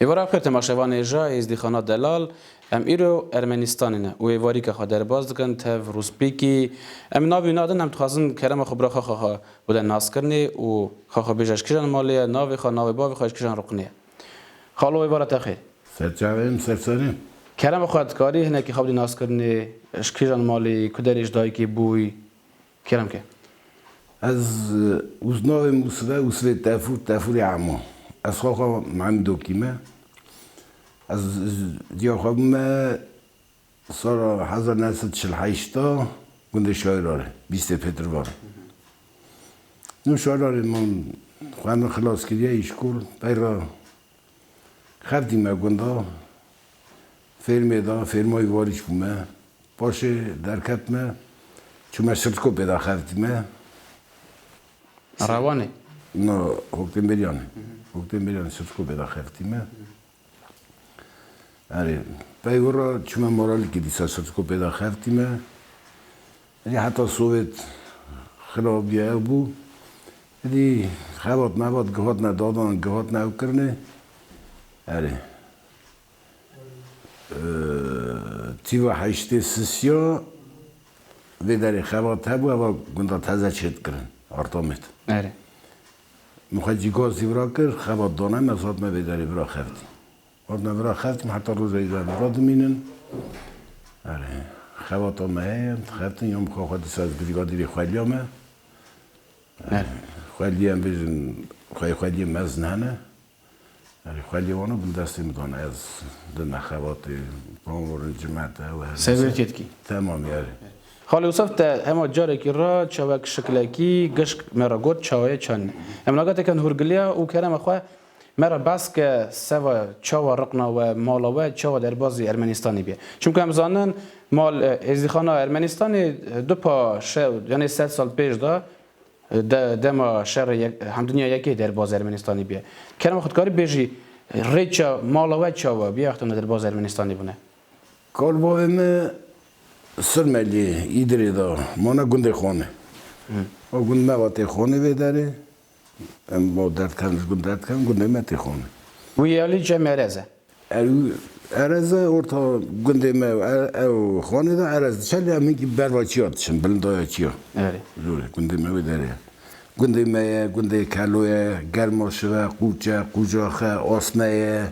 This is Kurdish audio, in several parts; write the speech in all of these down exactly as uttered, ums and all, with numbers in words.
Êvara xêr temaşevanê ja Êzdîxana Delal, em îro Ermenistanê ne û êvarîka xwe derbas dikin tev rûspîkî. Em navî nadin, em dixwazin kerema xwe bira xwe xwe xwe bide naskirinê û xwe xwe bêje ji kîjan malê ye, navê xwe, navê bavê xwe ji kîjan ruqinê ye. Xalo, êvara te xêr. Ser çavê em, ser serê. Kerema xwe dikarî hinekî xwe bidî naskirinê, ji kîjan malê, ku derê ji dayikê bûyî? Kerem ke. Ez, e, us-, navê min Usve, Usvê Tefûr, Tefûrê Emo. Ez xwe xwe Mehemîdokî me. Ez, e, diya xwe bûme sala hezar neh sed çil heşt a gundê Şairarê, bîstê Pêtirvan. Nû Şairarê min xwe min xilas kiriye, îşkol, peyra Xeftîme gunda, fêrmê da, fêrmayî varîş bûme. Paşê derketme, çûme Sirtkopê da xeftîme. Rewanê? No, Hoktê Meryanê. Hoktê Meryanê Sirtkopê da xeftîme. Erê, pey wira çûme Moralikê dîsa Sirtkopê da xeftîme. Êdî heta Sowêt xirabiya ew bû. Êdî xebat mebat gihatne dadan, gihatne ew kirine. Erê. Ee, tîva heştê sisiya vê derê xebat hebû, eva gunda teze çêdikirin, Artamêt. Erê. Min xwe cîgazî vira kir, xebat dane me, ez hatime vê derê vira xeftî. Hatime vira xeftîm, heta roja îro em vira dimînin. Erê, xebata me heye, em dixeftin, ya min xwe xwe dîsa ez brîgadîrê xweliya me. Erê. Xweliyê em bêjin, xwe xweliyê mezin hene. Erê, xweliyê wana bin destê min dane, ez dime xebatê, pamorin, cimete, ew her Sever neyse. Çêtkî. Temam, erê. Xalê Ûsef, te hema carekî re çawek şiklekî gişk me re got çawa ye, çend ne. Em nagateke hûrgiliya û kerema xwe me re behs ke seva çawa riqna we, mala we çawa derbazî Ermenistanê bîye. Çimku em zanin mal, e, êzdîxana Ermenistanê, e, du pa şe-, yanê sed sal pêş de, e, de, dema şerê yek, Hemdinya Yekê derbazî Ermenistanê bîye. Kerema xwe dikarî bêjî, e, rêça mala we çawa bîye wexta hûn derbazî Ermenistanê bûne? Kal bavê me Sirmeliyê, Îdirê de, mane gundê Xanê. Hı. O gund me va tê Xanê vê derê. Em bo derdikevin, ji gund derdikevin, gundê me tê Xanê. Wî alî cem Erez e. Er-, Erez e, orta gundê me, er-, ew Xanê de Erez diçe, lê em hinkî berva çiya diçin, bilindaya çiya. Erê. Zor e, gundê me wê derê ye. Gundê me ye, gundê Kelo ye, Germaşiv e, Qûç e, Qûcax e, Asme ye.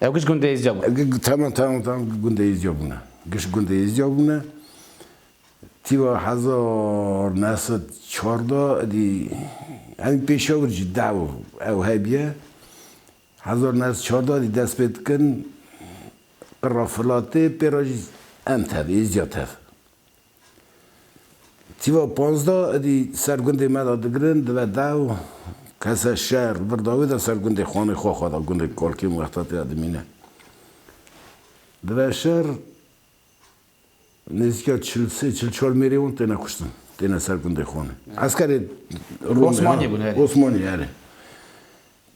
Ew giş gundê Êzdiya bûne. Ew gi-, tamam, tamam, tamam, gundê Êzdiya bûne. Giş gundê Êzdiya bûne. Tîva hezar neh sed çardeh, edî, em Pêşawir jî dew ew hebiye. Hezar neh sed çardeh edî dest pê dikin, qira Filatê, pê re jî em tev, Êzdiya tev. Tîva panzdeh edî ser gundê me de digirin, dibe dew, kese şer, vir dawî de ser gundê Xanê xwe xwe de, gundê Kalkên wexta tê de dimîne. Dibe şer, nêzîka çil sê, çil çar mêrê wan têne kuştin. Têne ser gundê Xanê. Eskerê Romê, Osmaniyê ha? Bûn, erê. Osmaniyê, erê.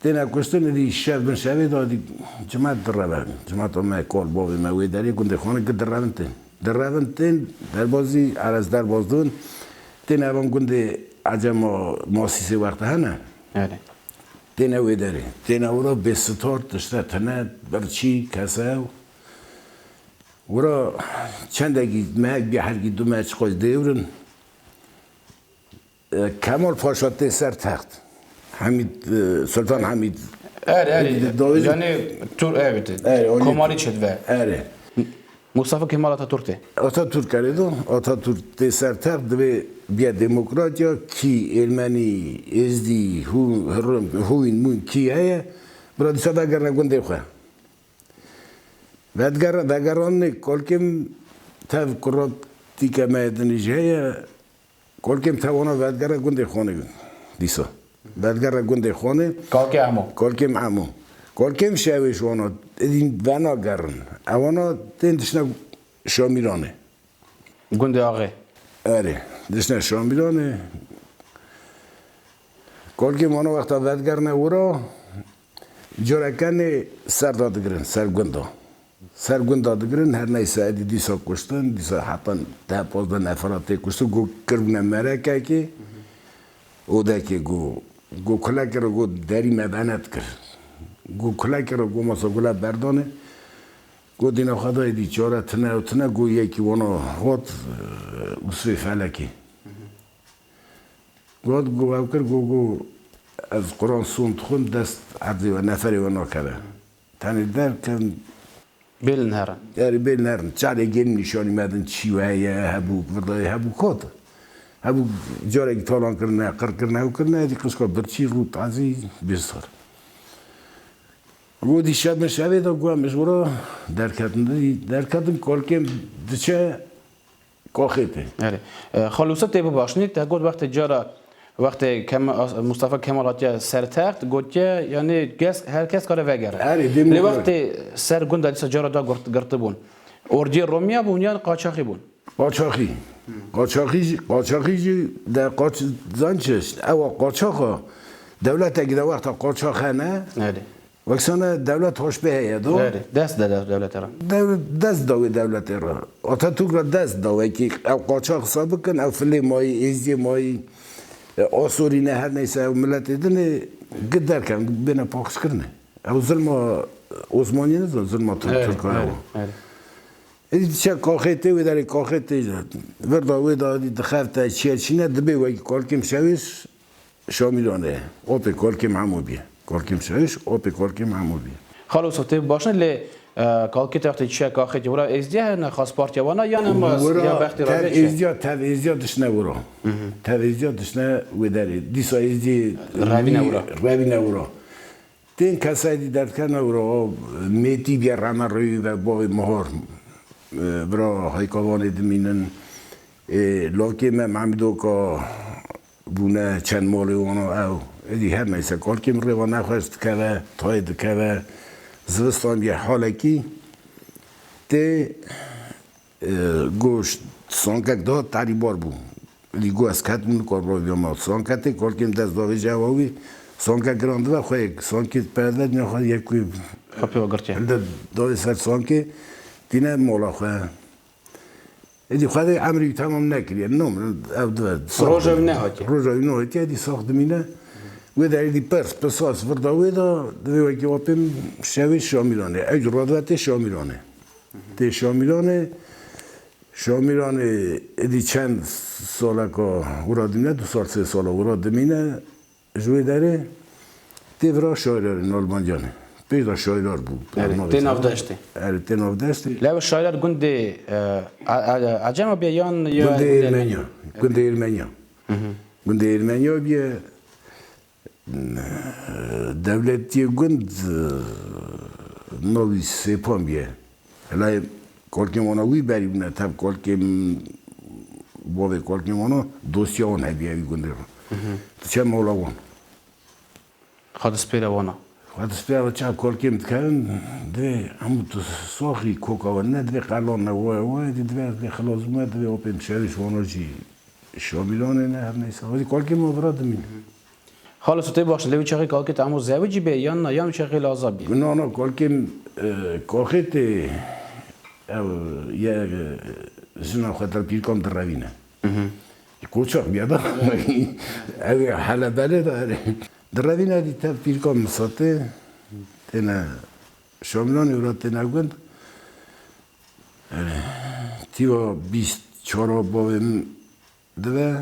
Têne kuştin, êdî şev bin şevê de, êdî cimet direve. Cimeta me, kal bavê me wê derê, gundê Xanê ki direvin tên. Direvin tên, derbazî, Erez derbaz dibin. Têne evan gundê Ecema Masîsê wexta hene. Erê. Têne wê derê. Têne wira bê sitar, tişte tine, birçî, kese ew. Wira çendekî mehek bî, herkî du meh çiqas dêwr in. E, Kemal Paşa tê ser text. Hemîd, e, Sultan Hemîd. Erê, erê. Dawî- Yanî Tur-, evet. Erê, o Komarî çêdibe. Erê. Mustafa Kemal Atatürk tê. Atatürk erê do. Atatürk tê ser text, divê biye demokratiya, kî Ermenî, Êzdî, Hû-, Hûn, Hûn, Mûn kî heye, bira dîsa vegerine gundê xwe. Vedger-, vegeranê Kolkêm tev kuratîke me din jî heye. Kolkêm tev wana vedgere gundê Xanê dîsa. Vedgere gundê Xanê. Kalkê Emo. Kolkêm Emo. Kolkêm şewê ji wana êdî venagerin. Ewana tên dişine Şamîranê. Gundê Axê. Erê, dişine Şamîranê. Kolkê mano wexta vedgerine wira, corekenê ser da digirin, ser gunda. Ser gunda digirin, her neyse, êdî dîsa kuştin, dîsa heta deh pazdeh nefera tê kuştin, go kiribûne merekekê, odekê go, go kulekê re go derî me venet kir. Got kulekê re, got masa gule berdane. Got dîna xwe dayê dî çare tine û tine, got yekî wana hat, e, Usrê Felekê. Got, got ew kir, got, got ez Quran son dixwim, dest erdê we, neferê we nakeve. Tenê derkin. Bêlin herin. Erê bêlin herin. Çarê gelin nîşanî me din, çî we heye, hebûk, virdayê hebûk hat. Hebûk carekî talan kirine, qir kirine, ew kirine, êdî qişka birçî rû tazî bê sar. Got dî şev min şevê de, got em ji wira derketin, dî derketin, kalkêm diçe Kaxê tê. Erê. E, Xalûsa tê bibaşinî, te got wextê cara, wextê Kema-, Mustafa Kemal hatiye ser text, gotiye, yanî kes, her kes kare vegere. Erê, Lê demokrat. Wextê ser gunda dîsa cara da girt-, girtibûn. Ordiyê Romiya bûn yan qaçaxî bûn? Qaçaxî. Qaçaxî jî, qaçaxî jî de qaç-, zanî çi? Ewa qaçaxa, dewletekî de wexta qaçax hene, Erê. Weksane dewlet hoşbê heye do. Erê, dest de, de dewlete re. Dew-, dest da wê dewletê re. Atatürk re dest da wekî ew qaçax hesab bikin, ew filê mayî, êziyê mayî, e, asorîne her neyse ew miletê din ê gi derken, bêne paqijkirinê. Ew zilma Osmaniyê ne, zilma Türk, Erê, Türk erê, ew. Erê. Êdî diçe kaxê tê, wê derê kaxê tê, virda wê da dî dixevte, çiye çîne, dibê wekî kalkêm şewêş, Şamîlane, opê Kolkêm Emo bîye. Kolkêm Şewêş, opê Kolkêm Emo bîye. Xalo Sotê baş e, lê, e, kalkê te wextê çiye kaxê te wira êzdiya hene, xas partiya wana, yan ema Wira ya bextê tev rabê çi? Êzdiya, tev êzdiya dişne wira. Tev êzdiya dişne wê derê. Dîsa êzdiyê Revîne wira. Revîne wira. Tên kesayê dî derdikevne wira, o mêtî bîye reme rewî ve bavê Mihar. E, vira Haykavanê dimînin. E, lokê me Mehmîdoka bûne çend malê wana ew. Êdî her neyse, kalkê min rêva nexweş dikeve, tayê dikeve. Zivistan bîye halekî tê, e, goşt sankek da terîbar bû. Êdî got ez ketim nikar bavê ma. Sanke tê, kalkê min dest davêje ewa wî. Sankek giran dibe xwe yek. Sankê perde dine xwe yek wî. Xapê wa girtiye. Hilde dayê ser sankê, tîne mala xwe. Êdî Xwedê emrî wî temam nekiriye. No, ev dibe. Roja wî nehatiye. Roja wî nehatiye, êdî sax dimîne. Wê de êdî pirs, pisas, virda wê de, divê wekî apê min şevê Şamîlanê. Ew jî radibe tê Şamîlanê. Tê Şamîlanê, Şamîlanê êdî çend saleka wira dimîne, du sal, sê sala wira dimîne. Ji wê derê tê vira şairerê Nalbancanê. Pêş de şairar bû. Erê, tê navdeştê. Erê, tê navdeştê. Lê ew şairar gundê, e, e, e, Ecema bê yan ya Gundê Êrmeniya. Gundê Êrmeniya. Gundê Êrmeniya bîye. Dewletiyê gund, e, navî Sêpan bîye. Hela kolkên wana wî berî bûne, tev kolkên, bavê kolkên wana dosya wan hebiye wî gundê re. Diçe mala wan. Xwe dispêre wana. Xwe dispêre çav kolkên dikerin, divê hemû tu soxî koka wan ne, divê qelan ne, waye waye, divê, divê xilas bûme, divê opê min şerî ji wana jî Şamîlanê ne, her neyse. Wezî kolkên wan vira dimîn. Xalo Sotê baş, lê wî çaxê kalkê te hemû zewicî bê, yan na, yan wî çaxê laza bî? Na, na, kalkêm, e, kaxê tê, ew, ye, e, jina xwe der pîrkan direvîne. Koçak bîye da. Ew ê hele belê de, erê. Direvîne dî tev pîrkan misatê, têne Şamîlanê wira têne gund. Erê, tîva bîst çar bavê min dibe.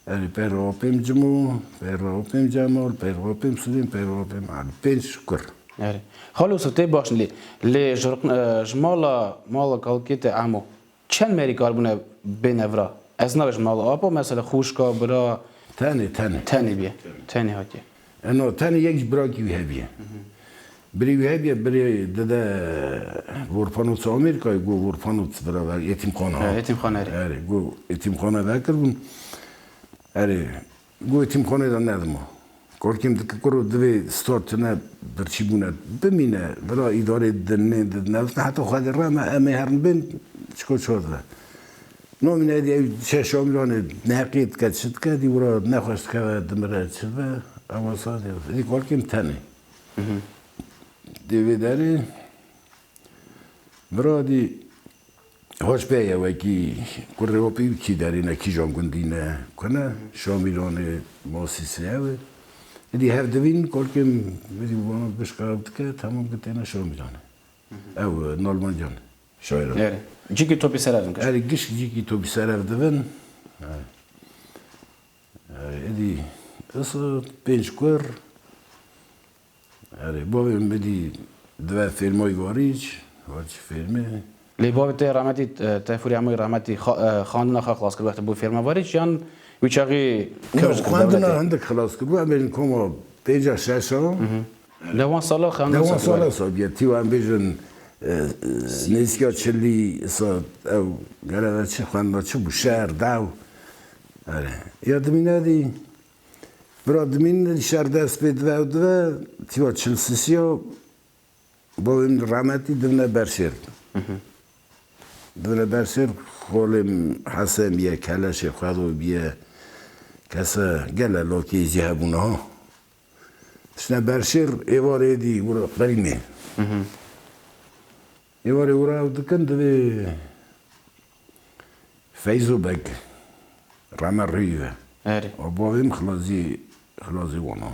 Erê, peyra apêm Cimo, peyra apêm Cemal, peyra apêm Sulên, peyra apêm Elî. Pênc kur. Erê. Xalo Sotê baş lê, lê ji riq-, e, ji mala, mala kalkê te Emo çend merî karibûne bêne vira? Ez nabêjim mala apo, mesela xwişka, bira. Tenê, tenê. Tenê bîye. Tenê hatiye. Eno, tenê yek ji birakî wî hebiye. Birê wî hebiye, birê dide Vorpanotsa Amerîkayê, got Vorpanot bira ve, yetîmxana. He, yetîmxane, erê. Erê, got yetîmxane vekiribûn. Erê, got yetîmxanê de nedima. Kolkêm dike kuro divê star tune birçî bûne. Bimîne, bira îdarê dinê didine. Heta Xwedê reme, em ê herin bên, çiko çor dibe. Nomîne dî ew çe Şamîlanê neqî dike, çi dike, dî wira nexweş dikeve, dimire, çi dibe, ewa sa dê. Dî kolkêm tenê. Dê vê derê, vira dî hoş bê ye wekî kurê opî kî derî ne, kîjan gundî ne, kune Şamîlanê, Masîsê ew ê. Êdî hev divîn, kolkêm êdî vana gişka dike, temam ki têne Şamî dane. Ew, e, Nalmancan. Şair. Erê. Cîkî topî serev dibin. Erê, gişk cîkî topî serev dibin. Erê. Erê, êdî, isa pênc kur. Erê, bavê min êdî dive fêrmayî varîç, varîç fêrmê. Lê bavê te rahmetî, e, te Fûrî Emoyî rahmetî xa-, e, xwendina xwe xilas kir wextê bû fêrma varîç yan wî çaxî Ne, kevj kir xwendina dewletê? Hindik xilas kir bû, em bêjin koma pênca şeşa. Dewan sala xanû Dewan sala sabiye. Tîwa em bêjin, e, e, nêzîka çilî sa ew gerede çi xwendina çi bû, şer, dew. Erê. Ya dimîne dî, bira dimîn şer dest pê dive ew dive, tîwa çil sisiya, bavê min rahmetî divine berşêr. Divine berşêr, xolê min Hesen biye, keleşê xwe do biye, kese gele lokê jî hebûna. Tiştine berşêr êvarê dî wira qerînê. Êvarê wira ew dikin divê Feyzo Beg reme rî ve. Erê. O bavê min xilazî, xilazî wana.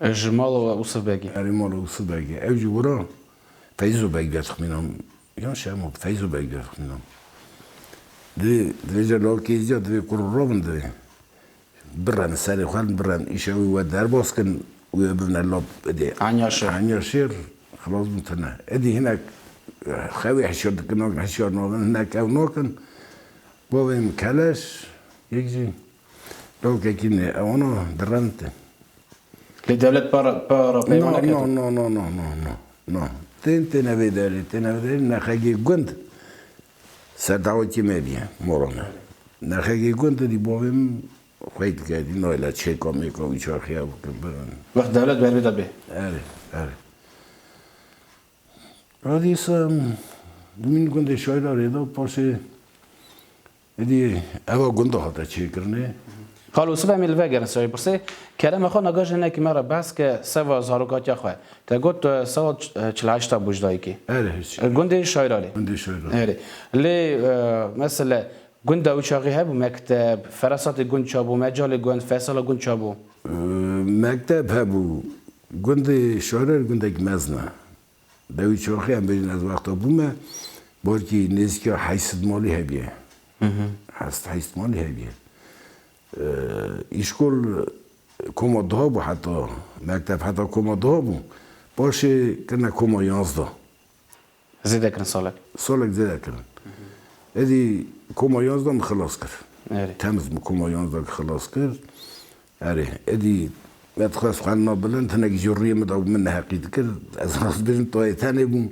E, ji mala Usif Begî. Erê mala Usif Begî. Ew jî wira Feyzo Beg diye dixmînan. Yan Şemo Feyzo Beg diye dixmînan. Divê, divê je lokê ziya divê kur robin divê. Biren serê xwe biren, îşe wî we derbas kin, wê bibine lop bidê. Anya şêr. Anya şêr, xilas bûn tine. Êdî hinek, e, xewê hişyar dikin, nakin, hişyar nabin, hinek ew nakin. Bavê min keleş, yek jî lawkekî nê, ewana dirente. Lê dewlet para, para peywan No, nekirdo? No, no, no, no, no, no, no. Tên, têne vê derê, têne vê derê, nexegê gund. Ser dawetî me biye, mora me. Nexegê gund dî bavê min xwey dike, dî nayla çêka mêka wî çaxiya bikin, birin. Wext dewlet ber vê de bê. Erê, erê. Radîsa dimîn gundê Şaylarê de paşê êdî eva gunda hate çêkirinê. Xalo Usif, em ê li vegerin serê pirsê. Kerema xwe naga ji hinekî me re behs ke seva zarokatiya xwe. Te got, tu sala ç-, çil heşta bû ji dayikê. Erê, hiç. E, gundê Şaylarê. Gundê Şaylarê. Erê. Lê, e, mesele, gunda wî çaxî hebû, mekteb, ferasatê gund çabû, mecalê gund, fesala gund çabû? E, mekteb hebû. Gundê Şaylarê gundek mezin e. Dewî çaxê em bêjin ez wexta bûme, balkî nêzîka heyşt sed malî hebiye. Heyşt, heyşt malî hebiye. Ee, îşkol koma duha bû heta, mekteb heta koma duha bû. Paşê kirine koma yanzda. Zêde kirin salek. Salek zêde kirin. Êdî koma yanzda min xilas kir. Erê. Temiz min koma yanzda xilas kir. Erê, êdî me dixwest xwendina bilind, hinek jî rûyê min de min neheqî dikir. Ez rast bêjim, tayê tenê bûm.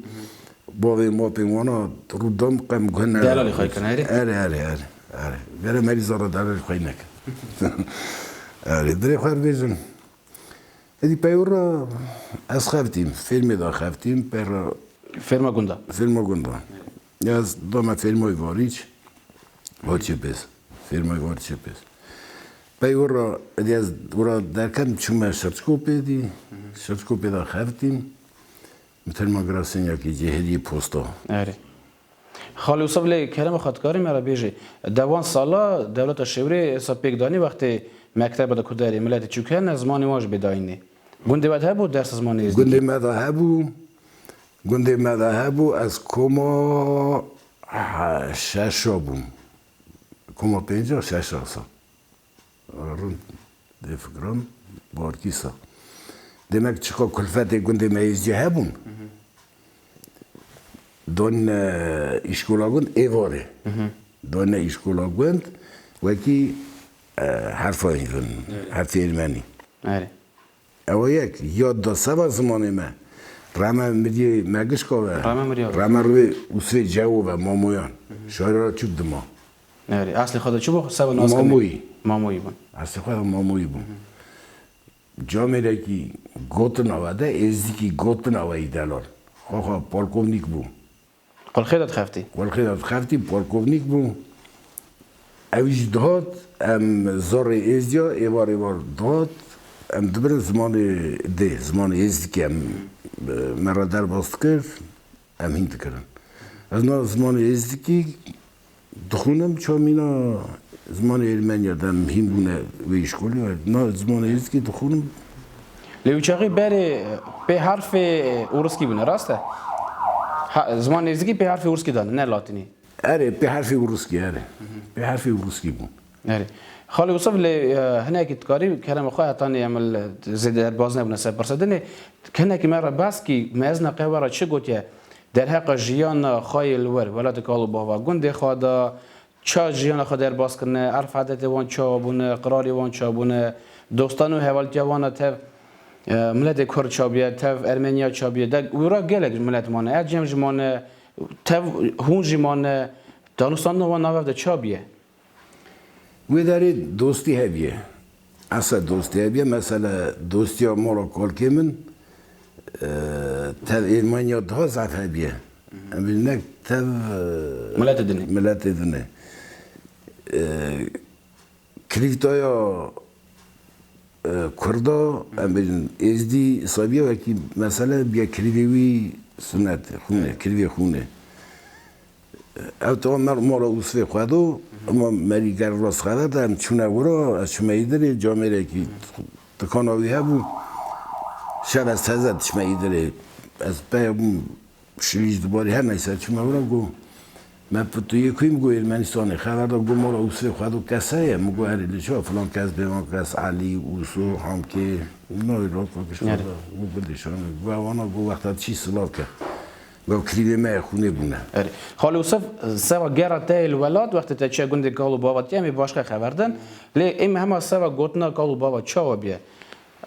Bavê mapê wana rû dam qem guhne. Delalê xwe kirin, erê? Erê, erê, erê, erê. Gere merîza re delalê xwe nekir. Erê, dirê xwe bêjim. Êdî peywer re ez xeftîm, fêrmê de xeftîm, peywer re Fêrma gunda. Fêrma gunda. Ya ez dame fêrmayî varîç. Varçê pês. Fêrmayî varçê pês. Pey wira, êdî ez wira derkem çûme Şirçikopê dî. Şirçikopê de xeftîm. Min terma girasên ya kê cê hêdî posta. Erê. Xalê Usif, lê kerema xwe dikarî me re bêjî. Dewan sala dewleta Şêwrê êsa pêk danî wextê mektebe de ku derê miletê çûk hene, zimanê wan jî bê dayînê. Gundê we de hebû ders zimanê êzdîkî? Gundê me de hebû. Gundê me de hebû, ez koma, ha, şeşa bûm. Koma pênca şeşa sa. Rind dê fikiran, barkî sa. Demek çiqa kulfetê gundê me êzdî hebûn. Donine îşkola gund êvarê. Donine îşkola gund wekî, e, herfa hîvin, herfê ermenî. Erê. Ew yek, yad da seba zimanê me. Reme miriyê me gişka ve. Reme miriyê ve. Reme rûvê Usfê Cewo ve, Mamoyan. Şaira çûk dima. Erê, eslê xwe de çi bû? Seba nas Mamoyî. Mamoyî bûn. Eslê xwe de Mamoyî bûn. Camêrekî gotina we de, êzdîkî gotina we yî delal. Xwe xwe polkovnîk bû. Qulxê de dixeftî? Qulxê de dixeftî, polkovnîk bû. Ew jî dihat, em zorê êzdiya êvar êvar dihat, em dibirin zimanê dê, zimanê êzdikî em, e, me re derbas dikir, em hîn dikirin. Ez na zimanê êzdikî dixwînim, çamîna zimanê ermeniya de em hîn bûne wê îşkolî, na zimanê êzdikî dixwînim, Lê wî çaxî berê pê herfê ûriskî bûne, rast e? Ha, ziman nêzdîkî pê herfê ûriskî dane, ne latinî. Erê, pê herfê ûriskî, erê. Pê herfê ûriskî bûn. Erê. Xalê Wisif, lê, e, hinekî dikarî kerema xwe hetanî em li zêde derbaz nebûne ser pirsa dinê. Hinekî me re behs kî, me ezna qehwe re çi gotiye? Derheqa jiyana xwe yê li wir, welatê kal û bava, gundê xwe de, ça jiyana xwe derbas kirine, erf edetê wan çawa bûne, qirarê wan çawa bûne, dostane û hevaltiya wan a tev, e, miletê Kurd ça bûye, tev Ermeniya ça bûye, de wira gelek milet mane, Ecem jî mane, tev hûn jî mane, danûstandina wan navev de ça bûye? Wê derê dostî hebiye. Esa dostî hebiye. Mesela dostiya mala kalkê min, e, tev Êlmanya daha zaf hebiye. Em bî nek tev, e, Miletê dinê. Miletê dinê. E, Krîvtaya, e, Kurda, em bêjin Êzdî, Sabiye wekî mesele biye krîvê wî sunet, xûne, krîvê xûne. Ev tewa mer mala Ûsfê xwe do, ema merî ger rast xeber de em çûne wira, ez çûme Îdirê, camêrekî dikana wî hebû. Şev ez teze dişme Îdirê. Ez peya bûm şilîj dibarî her neyse çûme wira go. Me pitûyê kuî min go Ermenistanê. Xeber da go mala Ûsfê xwe do kes heye. Min go erê li çawa filan kes bê van kes Elî, Ûso, Hamkê. Noy rok bakış Erê. Go gundê şanê. Go wana go wexta çî silav ke. Go krîvê me xûnê bûne. Erê. Xalê Ûsif, seva gera te li welat, wextê te çiye gundê kal û bava te, em ê başka xeber din. Lê em hema seva gotina kal û bava çawa biye?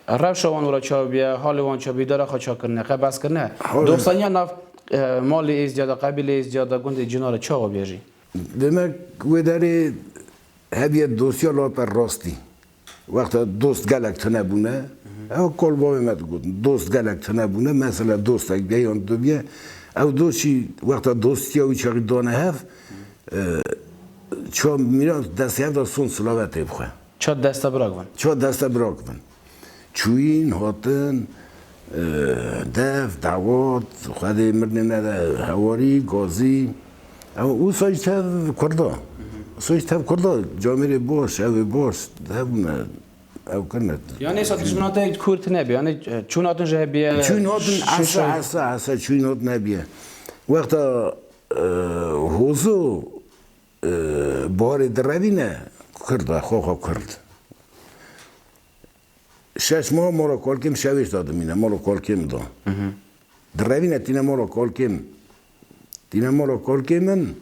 Rewşa wan wira çawa biye, halê wan çawa biye, dara xwe ça kirine, qe behs kirine. Hol- Dostaniya nav, e, malê Êzdiya de, qebîlê Êzdiya de, gundê Cina re çawa biye jî? Demek wê derê hebiye dostiya lape rastî. Wexta dost gelek tune bûne, ew kol bavê me digotin. Dost gelek tune bûne, mesela dostek biye yan du biye. Ew dost jî wexta dostiya wî çaxî dane hev, e, çawa mîran destê hev de son silavetê bixwe. Ça deste birakvin. Ça deste birakvin. Çûyîn, hatin, e, dev, dawat, xwedê mirinê nede, hewarî, gazî. Ew wisa jî tev Kurda. Wisa jî tev Kurda, camêrê baş, ew ê baş, hebûne, ew kirine. Yani êsa dijmina te Kurd nebiye, yani, e, çûn hatin jî hebiye. Çûn hatin, esa, esa, esa, çûn hatin hebiye. Wexta, e, hozo, e, baharê direvîne, Kurd e, xwe xwe Kurd. Şeş mah mala kalkê min şevêş da dimîne, mala kalkê min da. Direvîne tîne mala kalkê min. Tîne mala kalkê min,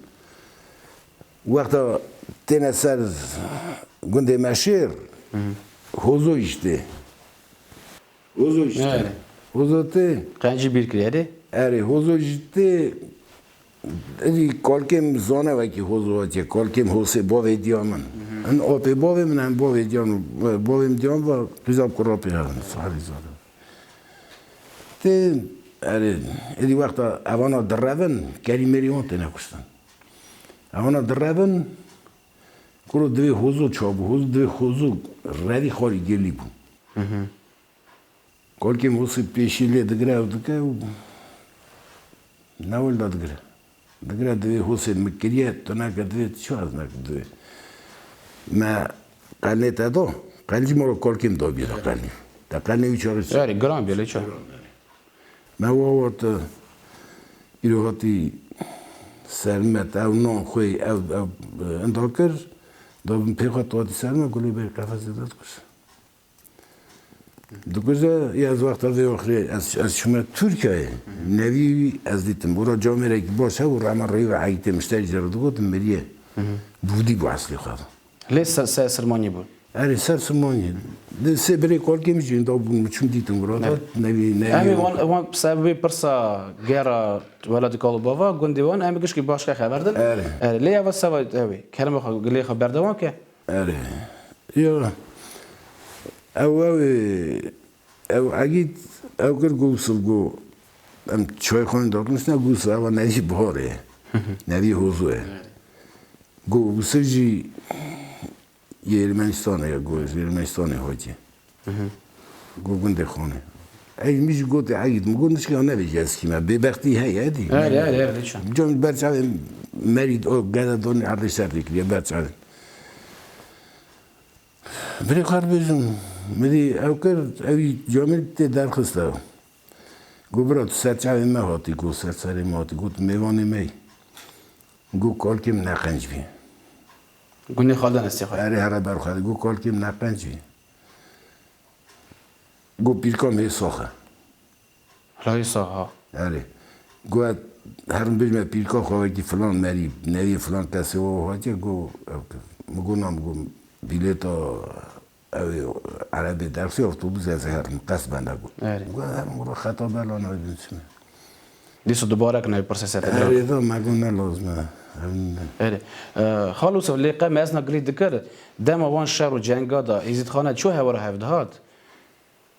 wexta têne ser gundê Meşêr, hozo jî tê. Hozo jî tê. Erê. Hozo tê. Qencî bîr kiriye dê. Erê, hozo jî tê. Êdî kalkêm zane wekî hozo hatiye. Kalkêm hosê bavê diya min. Hin apê bavê min, hem bavê diya min. Bavê min diya min va, qîza kurapê herin. Sarî zade. Tê, erê, êdî wexta evana direvin, kerî mêrî wan têne kuştin. Evana direvin, kuro divê hozo çabû, hozo divê hozo revî xalî gelî bû. Kolkê Musî pêşî lê digire û dike û newil da digire. Digire divê hosê min kiriye, tu neke divê, tu çi ez nekim divê. Me qelnê te do, qelncî moro kolkê min da bîra qelnî. Te qelnê wî çarê çi? Erê, giran bê lê çi? Me wa warte, îro hatî ser me, te ew nan xwê, ew, ew, e, inda kir, da bin pê xwe tu hatî ser me, gulê ber qefesê de dikir. Dikuje, ya ez wexta vê oxirê, ez, ez çûme Tirkiyeyê. Nevî wî ez dîtim. Ora camêrekî baş hebû, rema rêve heytê mişterî jê re digotin, miriye. Bûdî bû eslê xwe. Lê se-, se-, Sirmanî bû. Erê, ser Sirmanî. Di sê birê kolkê min jî da bûn, min çûm dîtim ora da. Evet. Nevî, nevî Em ê wî wan, wan sebebê pirsa gera welatê kal û bava, gundê wan, em ê gişkî başka xeber din. Erê. Erê, lê eva seva ew ê. Kerema xwe, gilê xwe berdewam ke. Erê. Yo. Ew, ew, ew Egîd, ew kir ku Wisif got, em çayxanê daxunisne, got Wisif, eva nevî Bihar e. Nevî Hozo ye. Got Wisif jî yê Ermenistanê ye, got ez Ermenistanê hatiye. Got gundê Xanê. Ey min jî gotê Egîd, min got nişka nebêje ez kî me. Bêbextî heye dî. Erê, erê, erê, çi? Can ber çavê merî o gede donê erdê ser dikiriye ber çavê. Birê xwe bêjim, Min dî ew kir, ew camêr tê derxist ew. Got, "Bira, tu ser çavê me hatî," got, "ser serê me hatî," got, "mêvanê me yî." Got, "Kalkê min neqenc bî." Gundê Xaldan Estê xwe. Erê, here ber xwe. Got, "Kalkê min neqenc bî." Got, "Pîrka min hê sax e." Layê sax ha. Erê. Got, "Herin bijme pîrka xwe wekî filan merî, neviyê filan kesê we hatiye," got, "Ew kir." Min got, "Na," min got, "Bîlêta ew ê erebê derxî, otobûs ez ê herim, qes bende," got. Erê. Got, "Herin, got, xeta bela nabin çi me." Dîso dubare kine, pirsê ser te. Erê da, me got, "Ne lazim e." Ew ne. Erê. E, Xal Ûsif, lê qe me ezna gilî dikir, dema wan şer û cenga da Êzîdxane çû hewara hev dihat?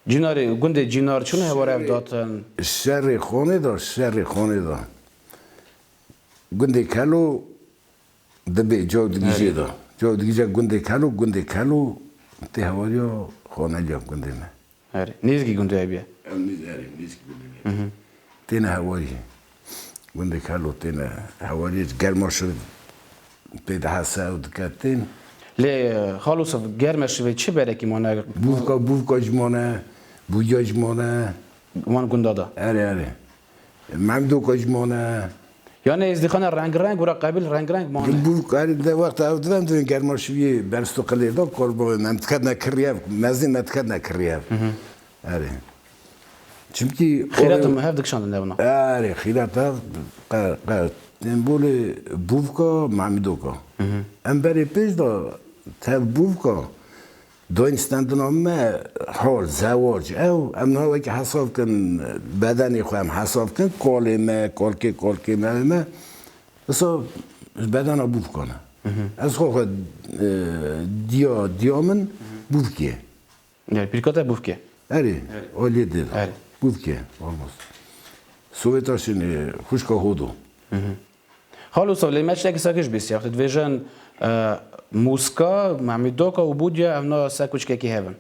Cînarê, gundê Cînar çûn hewara hev datin? Şerê Xanê da, şerê Xanê da. Gundê Kelo dibê, caw digîjê da. Caw digîje gundê Kelo, gundê Kelo tê hewariya Xaneliya gundê me. Erê. Nêzîkî gundê ev bîye? Ew nêz-, erê, nêzîkî gundê me. Têne hewarî. Gundê Kelo têne hewarî, germa şir pê dihese ew dike tên. Lê, e, Xal Ûsif, germe şivê çi berekî mane? Bûvka, bûvka jî mane, bûca jî mane. Wan gunda da. Erê, erê. Memdoka jî mane. Yani Êzdîxane reng reng, wira qebil reng reng mane. Bûvka, erê, de wexta ew divem divên germa şiviyê bersto qilê da, kolbavê me, em diketine kirriyev, mezin me diketine kirriyev. Erê. Çimkî Xîret û hev dikişandin devna. Erê, xîret hev, qe, qe, tembûlê bûvka, Mahmûdoka. Em berê pêş de tev bûvka, doyîn stendina me, hol, zewac, ew, em niha wekî hesab kin, bedenê xwe em hesab kin, kolê me, kolkê, kolkê me, me, wisa ji bedena bûvka ne. Ez xwe xwe, e, diya, diya min bûvkê. Yani pîrka te bûvkê. Erê, aliyê dê de. Erê. Bûvkê, olmaz. Sovêta şinê, xwişka Hodo. Xal Ûsif, lê me tiştekî sekî ji bîr siya. Wextê dibêjin, e, Mûska, Memîdoka û Bûdya, ev na se kuçkekî hev in.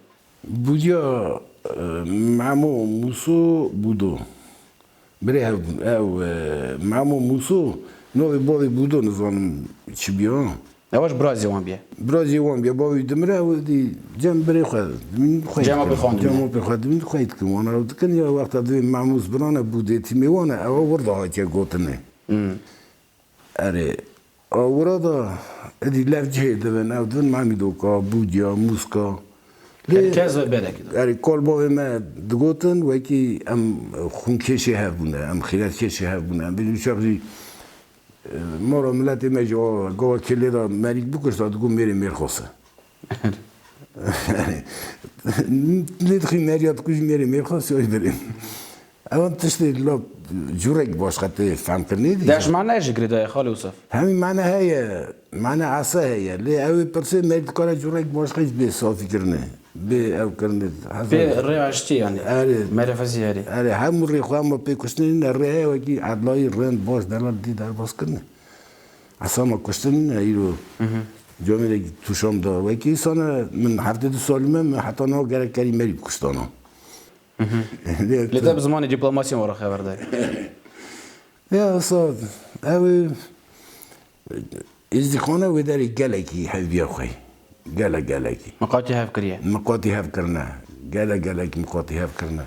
Bûdya, e, Memo, Mûso, Bûdo. Birê hev bûn. Ew, e, Memo Mûso, navê bavê Bûdo nizanim çi biya. Ew ji birazê wan biye. Birazê wan biye, bavê wî dimire, ew dî cem birê xwe, dimîn xwe Cema dikin. Pê xwe dimîn. Cema pê xwe dimîn xwe dikin. Wan ew dikin ya wexta divê Memo ji birane Bûdê tîmê wan e, ew wir de hatiye gotinê. Hmm. Erê, a wira da, êdî lev cihê dibin, ew dibin Mamîdoka, Bûdya, Mûska. Lê, yani kes ve berekî da. Erê, kolbavê me digotin, wekî em xûnkêşê hev bûne, em xîretkêşê hev bûne. Em bêjin çax jî, e, mora miletê me jî o, gava kelê de merîk bikuşta, digot mêrê mêrxas e. Lê dixî meriya dikujî mêrê mêrxas ya birê. Ewan tiştê la cûrek başqa tê fehmkirinê dî. Deş mane jî girêdayê Xalê Ûsef. Hemî mane heye, mane asa heye. Lê ew ê pirsê me dikare cûrek başqa jî bê safîkirinê. Bê ew kirinê. Pê rê aştî yani. Erê. Merefesî herê. Erê, hemû rê xwe hema pê kuştinê ne rê heye wekî edlayî rind baş delal dî derbas kirine. Esama kuştin ne îro. Camêrekî tûşam da. Wekî îsana min heftê du salî me, min heta niha gerek kerî merî bikuştana. Lê te bi zimanê dîplomasiyê were xeber dayê. Ya, wisa, ew ê, Êzdîxane wê derê gelekî hevbiya xwe. Gele, gelekî. Miqatî hev kiriye. Miqatî hev kirine. Gele, gelekî miqatî hev kirine.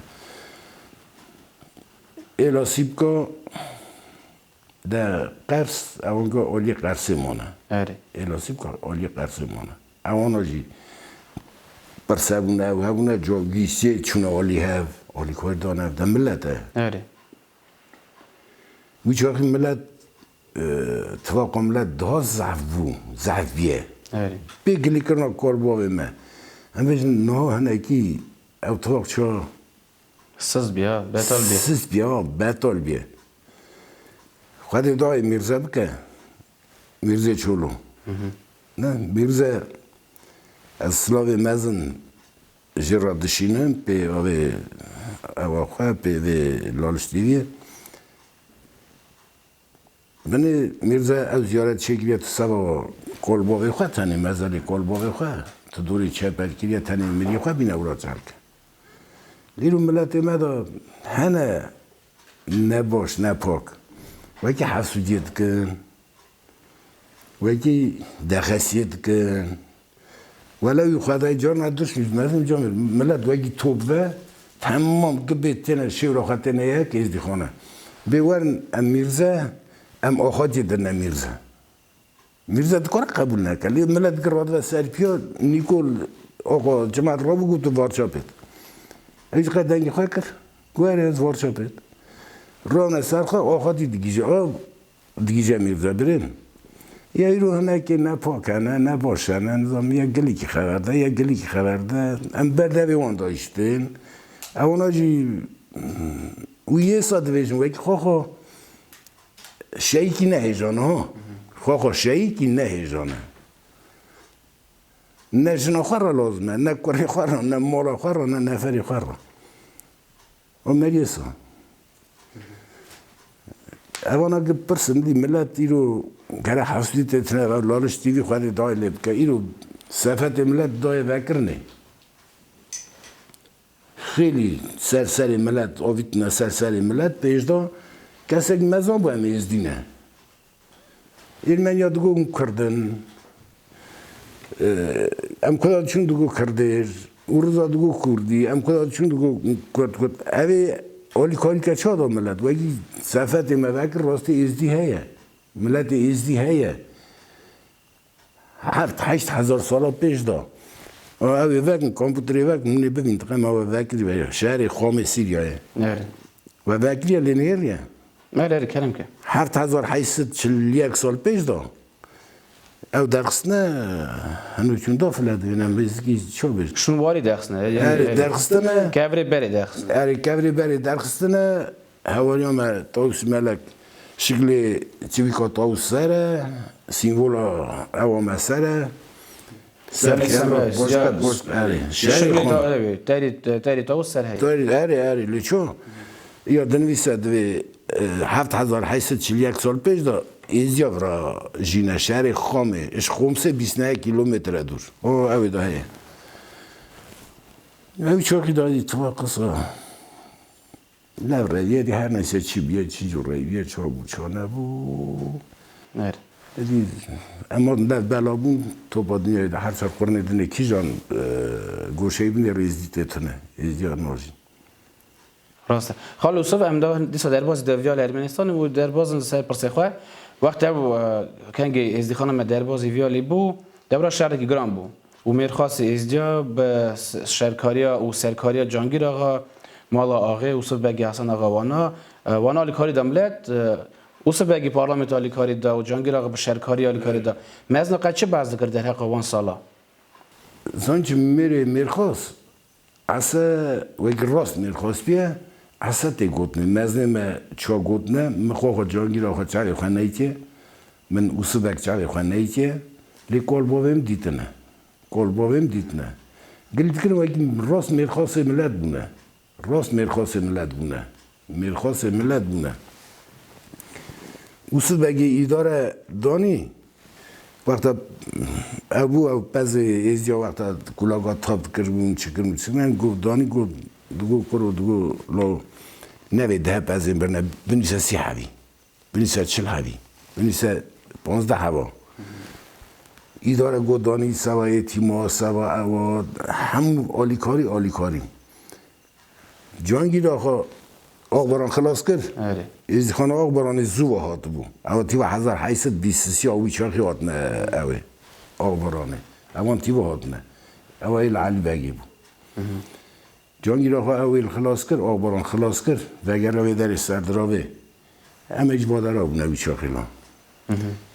Êla Sîpka de Qers, ewanka alî Qersê mane. Erê. Êla Sîpka alî Qersê mane. Ewana jî pirsebûne, ew hebûne, cagî sê çûne alî hev, alîkar dane hev de milet e. Erê. Wî çaxî milet, e, tifaqa milet daha zehf bû, zehf bîye. Erê. Pê gilîkirina karbavê me. Em bêjin niha hinekî ew tifaq ça Siz biya, betal biya. Siz biya, betal biya. Xwedê dayê Mîrze bike. Mîrzê Çolo. Ne, Mîrze, ez silavê mezin jê re dişînim, pê avê ewa xwe, pê vê Laliş T V'yê. Binê Mîrze ew ziyaret çêkiriye tu seba kolbavê xwe, tenê mezelê kolbavê xwe, tu dorê çeper kiriye, tenê mirî xwe bîne wira çelke. Lîro miletê me de hene nebaş, nepak. Wekî hesûdiyê dikin, wekî dexesiyê dikin. Welew Xwedayê carna dişt mezin camir. Millet wekî top ve, temam gibê têne şêwra xwe têne yek êzdîxane. Bê werin em mîrze, em axatî dine mîrze. Mîrze dikare qebûl neke. Lê millet gir radibe ser piya, Nîkol, oxo, cimat rabû gotu Varçapêt. Ew jî qe dengê xwe kir. Guherê ez Varçapêt. Rane ser xwe, axatî digîje. Digîje mîrze birên. Ya îro hinekê ne pak hene, ne baş hene, nizam ya gelekî xeber de, ya gelekî xeber de. Em berdevê wan dayiştin. Ewana jî û yê sa dibêjin, wekî xwe xwe şeykî nehêjan ha. Xwe xwe şeykî nehêjan e. Ne jina xwe re lazim e, ne kurê xwe re, ne mala xwe re, ne neferê xwe re. O meriyê sa. Evana gi pirsin dî millet îro gere hesdî tê tine ve Laliş T V xwe dê dayê lê bike. Îro sefetê millet dayê vekirinê. Xêlî ser serê millet, avîtine ser serê millet, pêjda kesek mezan bû em êzdî ne. Êrmeniya digo hûn Kurd in. Em kuda diçûn digo Kirdêr. Û Riza digo Kurdî. Em kuda diçûn digo Kurd, Kurd. Evê alîkarîke ça da millet? Wekî sefetê me vekir rastî êzdî heye. Miletê êzdî heye. Heft heşt hezar sala pêş da. Ew ê vekin, kompûterê vekin, hûn ê bibîn, diqe me we vekirî ve şehrê Xamê Sîryayê. Evet. We vekiriye lê nêriye. Erê, erê, kerem ke. Heft hezar heşt sed çil yek sal pêş da. Ew derxistine, henu çûn da file dibîne, em vêzikî ço bêj. Şûn warî derxistine, yani, Erê, yani, derxistine. Kevrê berê derxistine. Erê, kevrê berê derxistine. Hewariya me Tawus Melek şiklê çivîka Tawus ser e, sîmvola ewa me ser e. Ser Yani kîjan sen re, boşka, ya, boş, erê. Şiklê Şerê ta-, xwe. Evet, terî, terî Tawus ser heye. Terî, erê, erê, lê ço? Ya dinivîse divê, e, heft hezar heşt sed çil yek sal pêş de êziya vira jîne şerê Xamê, iş Xomsê bîst neh kilometre dûr. O, ew ê de heye. Ew çaxî dayî tiwa qisa. Lev reviyê dî her neyse çi bûye, çi cû reviyê, ça bû, ça nebû. Evet. Dî, ema lev bela bûn, topa dinyayê de her ser qurnê dinê kîjan, e, goşeyî binê rêzdî tê tune, êzdiya najî. Rast e. Xal Yusuf, em da dîsa derbazî de viya li Ermenistanê û derbazin ser pirsê xwe. Wext ew, e, kengê êzdîxana me derbazî viya lê bû, dewra şerekî giran bû. û mêrxasê êzdiya bi s-, şerkariya û serkariya Cangîr Axa, mala axê Ûsif Begê Hesen Axa wana, e, wana alîkarî da milet, e, Ûsif Begî parlamento alîkarî da û Cangîr Axa bi şerkariya alîkarî da. Mezna qe çi behs dikir derheqa wan sala? Zanî çi mêrê mêrxas, ese wekî rast mêrxas bîye, ese tê gotinê. Meznê me ça gotine, min xwe xwe Cangîr Axa çavê xwe neytê, min Ûsif Beg çavê xwe neytê, lê kol bavê min dîtine. Kol bavê min dîtine. Gil dikin wekî rast mêrxasê milet bûne. Rast mêrxasê milet bûne. Mêrxasê milet bûne. Ûsif Begê îdare danî, wexta ev bû, ew pezê êzdiya wexta kulaga tap dikiribûn, çikiribûn, çikiribûn, got danî, got, digo kuro, digo lo nevê deh pezên birine, binîse sî hebî. Binîse çil hebî, binîse panzdeh heba. Îdare got danî seva yê tîma, seva ewa, hemû alîkarî, alîkarî. Cihangîr Axa Axbaran xilas kir. Erê. Êzdîxana Axbaranê zû ve hatibû. Ewa tîva hezar heşt sed bîst sisiya wî çaxî hatine ew ê. Axbaranê. Ewan tîva hatine. Ewa ê li Elî Begê bû. Cihangîr Axa ew ê li xilas kir, Axbaran xilas kir, vegera vê derê Serdiravê. Em ê ji badera bûne wî çaxê lan.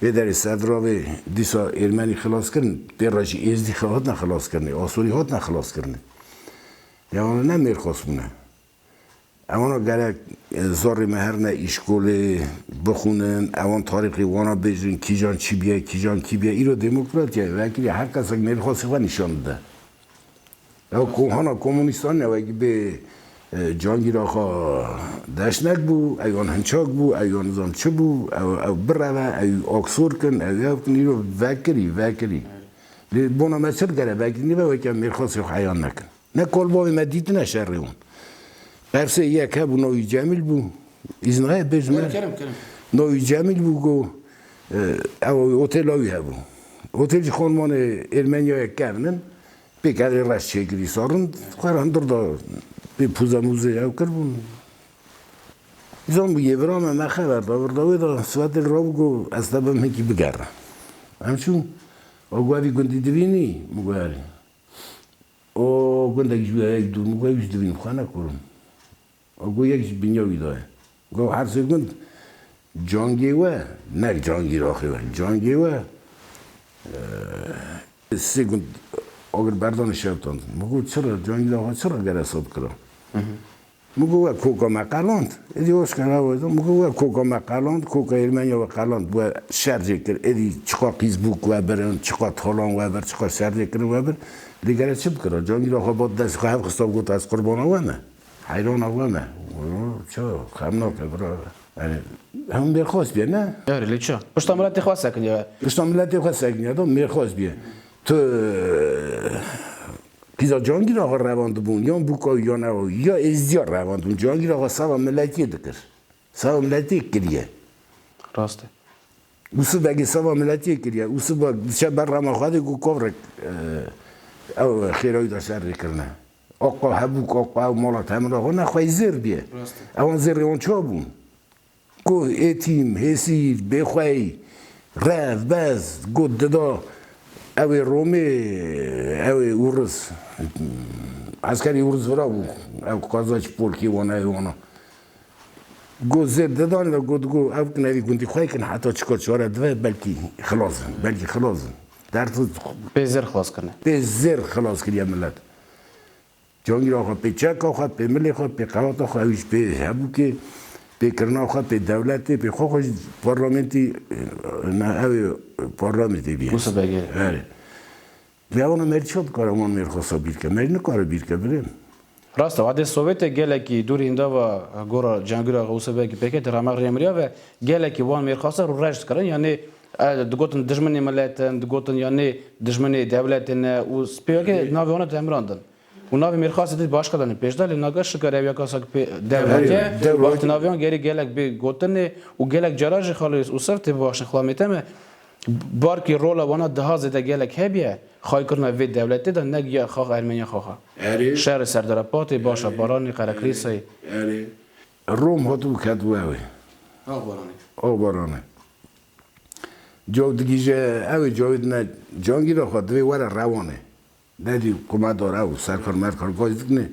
Vê derê Serdiravê dîsa Êrmenî xilas kirin, pê re jî Êzdî xi-, hatine xilas kirinê, Asorî hatine xilas kirinê. Ewana ne mêrxas bûne. Ewana gerek, e, zarê me herine îşkolê bixwînin, ewan tarîxê wana bêjin, kîjan çi bûye, kîjan kî bûye. Îro demokratiye, vekirî her kesek mêrxasê xwe nîşan dide. Ew ko-, hana komunîstan ne, wekî bê, e, Cangîr Axa deşnek bû, ew yan hinçak bû, ew yan nizam çi bû, ew, ew bireve, ew aksor kin, ew ev kin, îro vekirî, vekirî. Lê bona me çi digere, vekirî nîbe wekî em mêrxasê xwe heyan nekin. Ne kolbavê me dîtine şerê wan. Qersê yek hebû, navî Cemîl bû. Îzin heye bêjim. Kerem, kerem. Navî Cemîl bû, got, e, ew otêla wî hebû. Otêl jî xanmanê Êrmeniyayê kevnin. Pêk evê reş çêkirî sarin, xwe re hundir da pê pûze mûzê ew kirbûn. Zan bû yê vira me, me xeber da, vir da wê da, siwetê li ra bû, got, ez te bim hinkî bigere. Em çûn, o got, evî gundî divînî? Min got, erê. O gundek ji wî heye dûr, min got, ew jî divîn, xwe nekurim. O got, yek ji binya wî de ye. Got, her sê gund cangê we, ne cangî raxê we, cangê we, e, sê gund agir berdan û şewitandin. Min got, çira, cangî raxê çira gere sod kira? Min got, we koka me qeland. Êdî hoş kere we. Min got, we koka me qeland, koka Ermeniya we qeland. We şer jê kir. Êdî çiqa qîz bûk we birin, çiqa talan we bir, çiqa şer jê kirin we bir. Lê gere çi bikira? Cangî raxê bat dest xwe hev xista, got, ez qurbana we me. Heyrana we me. Çawa? Xem nake, bira. Yani, hem mêrxas bîye, ne? Erê, lê çi? Pişta miletê xwe sekiniye. Pişta miletê xwe sekiniye, da mêrxas bîye. Tu, qîza Cangîr Axa revandibûn, yan bûka wî, yan ew, ya êzdiya revandibûn. Cangîr Axa seva miletiyê dikir. Seva miletiyê kiriye. Rast e. Û sibekê seva miletiyê kiriye. Û siba diçe ber rema xwe dê ku kovrek, e, ew xêra wî de şerê kirine. Oqa hebû, oqa ew mala temira xwe nexwey zêr bîye. Rast e. Ewan zêrê wan çawa bûn? Ku êtîm, hêsîr, bêxwey, rev, bez, got dida, ew ê Romê, ew ê Ûris. Eskerî Ûris vira bû. Ew qazaç polkê wana, ew wana. Got zêr didan, le got, got, ev kin evî gundî xwe kin, heta çika çare dive, belkî xilas in, belkî xilas in. Dert Pê zêr xilas kirine. Pê zêr xilas kiriye milet. Cangîr Axa pê çeka xwe, pê milê xwe, pê qewata xwe, ew jî pê hebûkê, pê kirina xwe, pê dewletê, pê xwe xwe jî parlamentî, ne, ew ê parlamentê bîye. Wisa begê. Erê. Lê ewana merî çawa dikare wan mêrxasa bîr ke? Merî nikare bîr ke, birê min. Rast e, wadê Sowêtê gelekî dûr hînda va gora Cangîr Axa û sebekî pêkê te rameq rêmiriya ve gelekî wan mêrxasa rûreş dikirin. Yanî, e, digotin dijminê milet in, digotin yanî dijminê dewletê ne û pêwekê navê wana demirandin. Û navê mêrxasê dî başka danî pêş de, lê naga şikar ev ya kasak pê dewletê. Erê, dewletê. Wextê navê wan gerî gelek bê gotinê û gelek cara jî xalê Ûsev tê bibaşin xlamê te me. Barkê rola wana daha zêde gelek hebiye, xaykirina vê dewletê de ne ya xax Ermeniya xaxa. Erê. Şerê Serdara Patê, Başa Baranê, Qerekrîsayê. Erê. Rom hatibû ketibû ew ê. Ax Baranê. Ax Baranê. Caw digîje ew ê cawê dine Cangîr Axa divê were Rewanê. Nedî qumedar ew serkar merkar gaz dikine.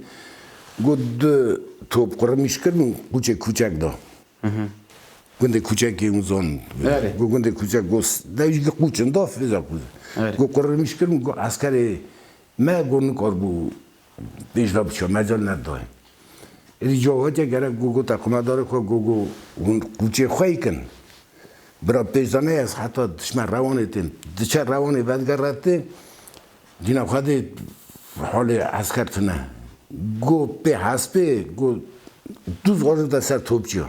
Got du top qurimîş kirin, quçê kuçek da. Gundê kuçekê hûn zon. Erê. Got gundê kuçek got, de jî quçin da, fêza quçin. Erê. Got qurimîş kirin, got eskerê me got nikarbû pêş de biçe, mecal nedayê. Êdî cawatiye gerek got, got te qumedarê xwe got, got hûn quçê xwe yê kin. Bira pêş de ne, ez heta dişme Rewanê tên. Diçe Rewanê vedigerete, dîna xwe dê halê esker tune. Go pê hespê, go dûz xwe te ser topçiya.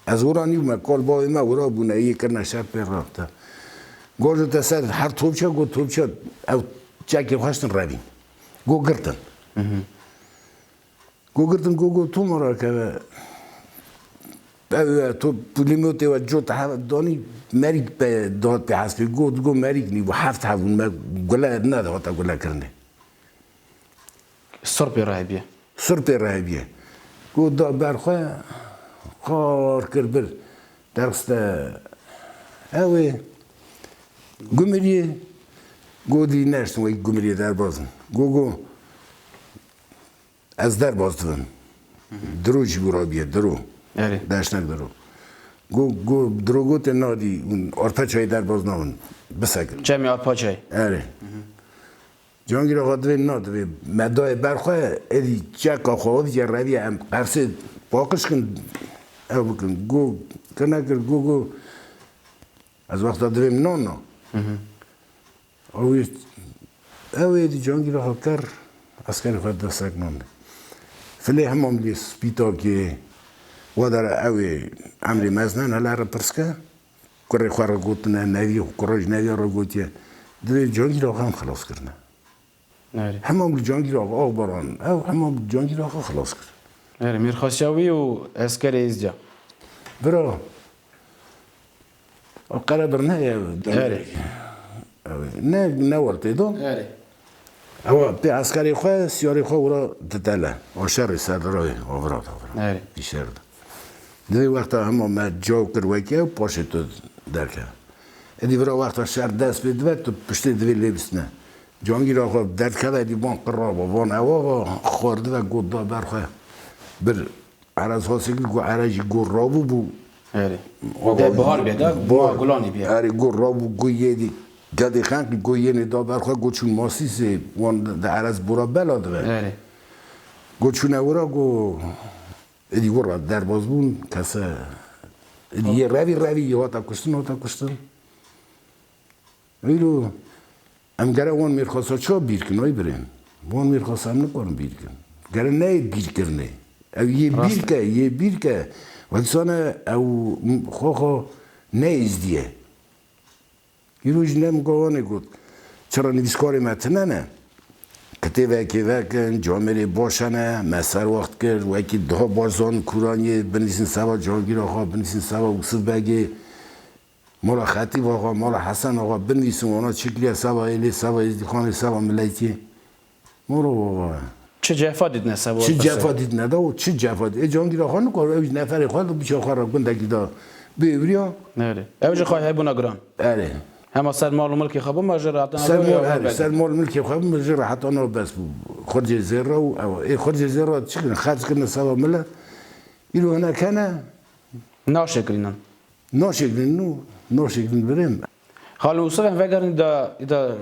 Ez wira nîbûme, kal bavê me wira bûne, yê kirine şer pê rafte. Go ji te ser her topçiya, go topçiya ew çekê xwe ştin revîn. Go girtin. Go girtin, go, go, tu mara keve. Ev, ev, tu pulimotê we cot hev danî, merîk pe dihat pê hespê. Go, go, merîk nî, bu heft hev bûn, me gule nedihata gule kirine. Sir pê re hebiye. Sir pê re hebiye. Go da ber xwe, qar kir bir. Derxiste ew ê. Gumiriyê, go dî neştin wek gumiriyê derbazin. Go, go. Ez derbas dibim. Diro jî wira bûye, diro. Erê. Deşnek diro. Go, go, diro gote nadî, hûn Arpaçayê derbas nabin. Bisekin. Çemê Arpaçayê. Erê. Cangîr Axa divê na, divê me dayê ber xwe, êdî çeka xwe, êdî revî em qersê paqij kin, ew bikin. Go, kir nekir, go, go. Ez wexta divêm nan na. Ew ê, ew ê di Cangîra xwe ker, eskerê xwe destek nan de. Filê hemam lê spîtakê, wa dere ew ê emrê meznen hele re pirs ke, kurê xwe re gotine, nevî, kura ji neviya re gotiye. Divê Cangîra xwe hem xilas kirine. Erê. Hemam li Cangîra xwe, Axbaran, ew hemam li Cangîra xwe xilas kir. Erê, mêrxasiya wî û eskerê Êzdiya. Bira, O qerebir ne ev. Erê. Ew ne, ne weltê do. Erê. Ewa pê eskerê xwe, siyarê xwe wira ditele. O şerê ser dirayê, o vira da vira. Erê. Pîşer de. Divê wexta hema me caw kir wekî ew paşê tu derke. Êdî vira wexta şer dest pê dibe, tu piştê divê lê bistine. Cangîra xwe derdikeve, êdî van qiraba, van ewa va xwar dibe, got da ber xwe. Bir Erez hasê kir, got ere jî got rabû bû. Erê. Ava De bihar bê de, bahar. Gulanî bê. Erê, got rabû, got yê dî. Gedê xenqî got yênê da ber xwe, got çûn Masîsê, wan de erez bora bela dibe. Erê. Got çûne wira, got êdî wira derbas bûn, kese êdî yê revî revî yê hata kuştin, hata kuştin. Îro em gere wan mêrxasa ça bîr kin, ay birêm? Wan mêrxasa em nikarin bîr kin. Gere neyê bîrkirinê. Ew yê Rast e. Bîr ke, yê bîr ke. Wek sane ew xwe xwe neyêzdiye. Îro jî ne min gawanê got. Çira nivîskarê me tine ne? Kitêbekê vekin, camêrê baş hene, me ser wext kir, wekî daha baş zan Kuraniyê, binivîsin seva Cangîra xwe, binivîsin seva Ûsif Begê. Mala Xetîb Axa, mala Hesen Axa binivîsin, wana çi kiriye, seva êlê, seva Êzdîxanê, seva miletî. Moro baba. Çi cefa dîtine seva Çi Xwesê? Cefa dîtine da û çi cefa dît. Ê Cangîr Axa nikar, ew ji neferê xwe de biçe xwe re gundekî da bêvriya. Erê. Ew jî xwe hebûna giran. Erê. Hema ser mal û milkê xwe bû, me ji rehatana Ser bû mal, ya erê, bed. Ser mal milkê xwe bû, ji rehatana bes bû. Xurcê zêra û ew. Ê xurcê zêra çi kirin? Xerc kirine seva milet. Îro hinek hene. Naşêkirînin. Naşêkirin nû, naşêkirin birêm. Xalê Ûsif em vegerin da, da,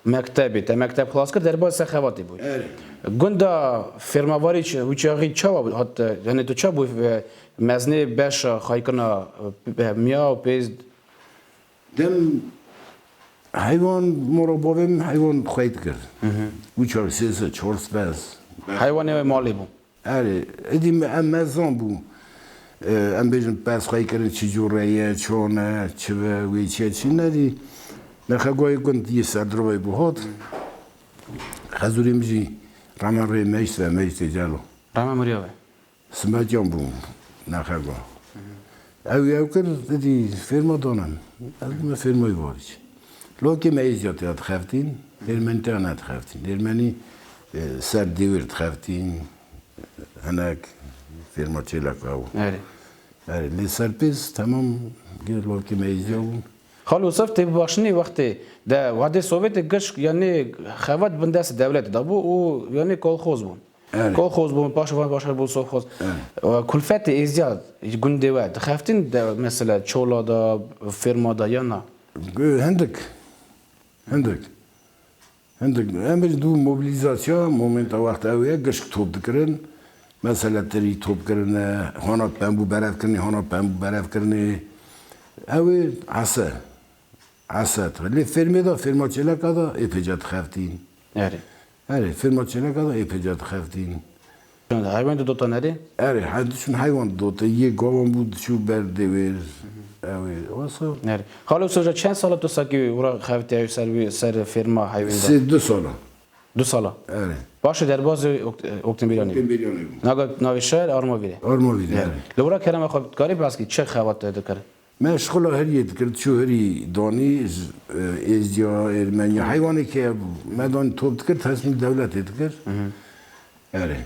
e, mektebê, te mekteb xilas kir, derbasî ser xebatê bû. Erê. Gunda fermavarî çi, wî çaxî çawa bû, hat, e, yani tu ça bû, e, meznê beşa xaykirina, e, miya û pêz? Dem heywan, mora bavê min heywan xwey dikir. Hı hı. Wî çaxî sê sed, çar sed pez. Heywanê wê malê bû. Erê, êdî me, em mezan bûn. E, em bêjin pez xwey kirin çi cûre ye, çon e, çi ve, wê çi ye, çi nedî. Nexegoyê gund yê ser dirovê bû hot. Xezûrê min jî rema rê meyşt ve, meyştê celo. Rema miriya ve. Simecan bû nexego. Ew ew kir, didî fêrma danem. Ez bûme fêrmayî varî. Lokê me êzdiya tê dixeftîn, ermenî tê nedixeftîn. Ermenî, e, ser dêwêr dixeftîn, hinek fêrma çêlek ew. Erê. Erê, lê serpêz temam gê lokê me êzdiya bûn. Xal Yûsif tê bibaşinî wextê de wadê Sovyetê giş, yanî xebat bin dest dewletê de bû û yanî kolxoz bûn. Erê. Kolxoz bûn, paşê van paşê bûn sovxoz. Erê. Kulfetê êzdiya gundê we dixeftin de, mesela çola da, fêrma da ya na? Hindik. Hindik. Hindik. Em ê dû mobilîzasya, momenta wexta ew ye, gişk top dikirin. Mesela tirî top kirine, hana pembû berev kirinê, hana pembû berev kirinê. Ew ê ese. Esed. Lê fêrmê de, fêrma çêleka de ê pêca dixeftîn. Erê. Erê, fêrma çêleka de ê pêca dixeftîn. Heywan de dota nerê? Erê, he, diçûn heywan dota, yê gawan bû, diçû ber dêwêr. Ew ê, wasa. Erê. Xalo Soja çend sala tu sakî ura xeftî ew ser wî, ser fêrma heywan de? Sê du sala. Du sala? Erê. Paşê derbazê Okt-, Oktembîranê. Oktembîranê bû. Naga, navê şehir Armavîrê. Armavîrê, erê. Li ura kerema xwe karî baskî çi xebat te dikir? Me şixula heriyê dikir, çû herî danî, ji, e, êzdiya, ermeniya, heywanekê me danî top dikir, teslîm dewletê dikir. Hı hı. Erê.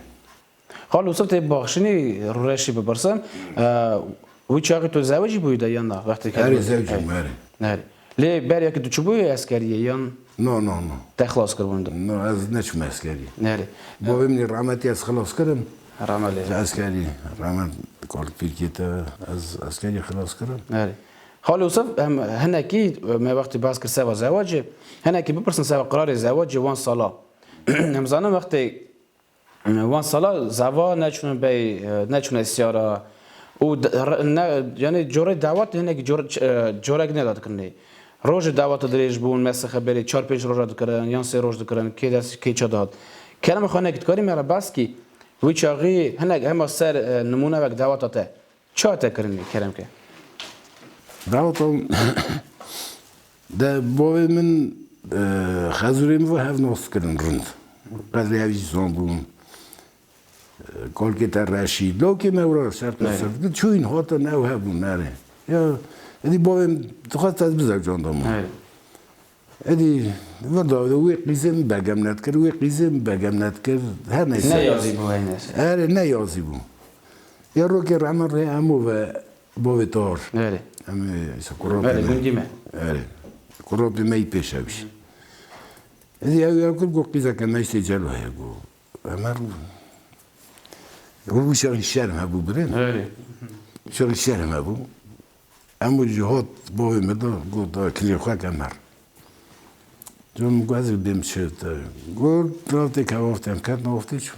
Xal Yûsif tê baxşinî rûreşî bipirsim. E, wî çaxî tu zewicî bûyî de yan na? Wextê Erê, zewicî bûm, erê. Erê. Lê ber yekî tu çûbûyî eskeriyê yan? No, no, no. Te xilas kiribûn de? No, ez neçûm eskerî. Erê. Bavê min ê rahmetî ez xilas kirim. Rahmet lê. Ji eskerî, rahmet kal pîrkê te, ez eskerî xilas kirim. Erê. Xalê Yûsif, em hinekî, me wextê behs kir seva zewacê, hinekî bipirsin seva qirarê zewacê wan sala. Em zanin wextê, em, wan sala zeva neçûne bey, neçûne siyara û d-, r-, ne, yani corê dawet hinekî cor-, ç-, e, corek neda dikirinê. Rojê daweta dirêj bûn, mesela berê çar pênc roja dikirin, yan sê roj dikirin, kê dest kê ça dihat. Kerem xwe hinekî dikarî me re behs kî, wî çaxî hinek hema ser, e, nimûne wek daweta te. Çi hate kirinê, kerem ke? Daweta de bavê min, e, xezûrê min ve hev nas kirin rind. Qedrê hev jî zan bûn. E, kalkê te reşî. Lawkê me wira ser te ser. Çûyîn hatin ew hebûn, nerê. Ya, êdî bavê min dixwest ez bizewcan da min. Erê. Êdî, venda wê qîzê min begem nedikir, wê qîzê min begem nedikir. Her neyse. Ne yazî bû, her neyse. Erê, ne yazî bû. Ya rokê remin rê hemû ve bavê tar. Erê. Em ê, işte, kurapê Erê, me. Gundî me. Erê. Kurapê me yî pêş ew jî. Êdî ew ya kir, got, qîzeke me işte celo heye, got. Emer, got, wî şerî şerm hebû birê. Erê. Şerî şerm hebû. Em û jî hat bavê min da, got, da kilê xwe ke em her. Cem got, ez ê bêm çi te. Got, raftê ke waftê em ket, na waftê çû.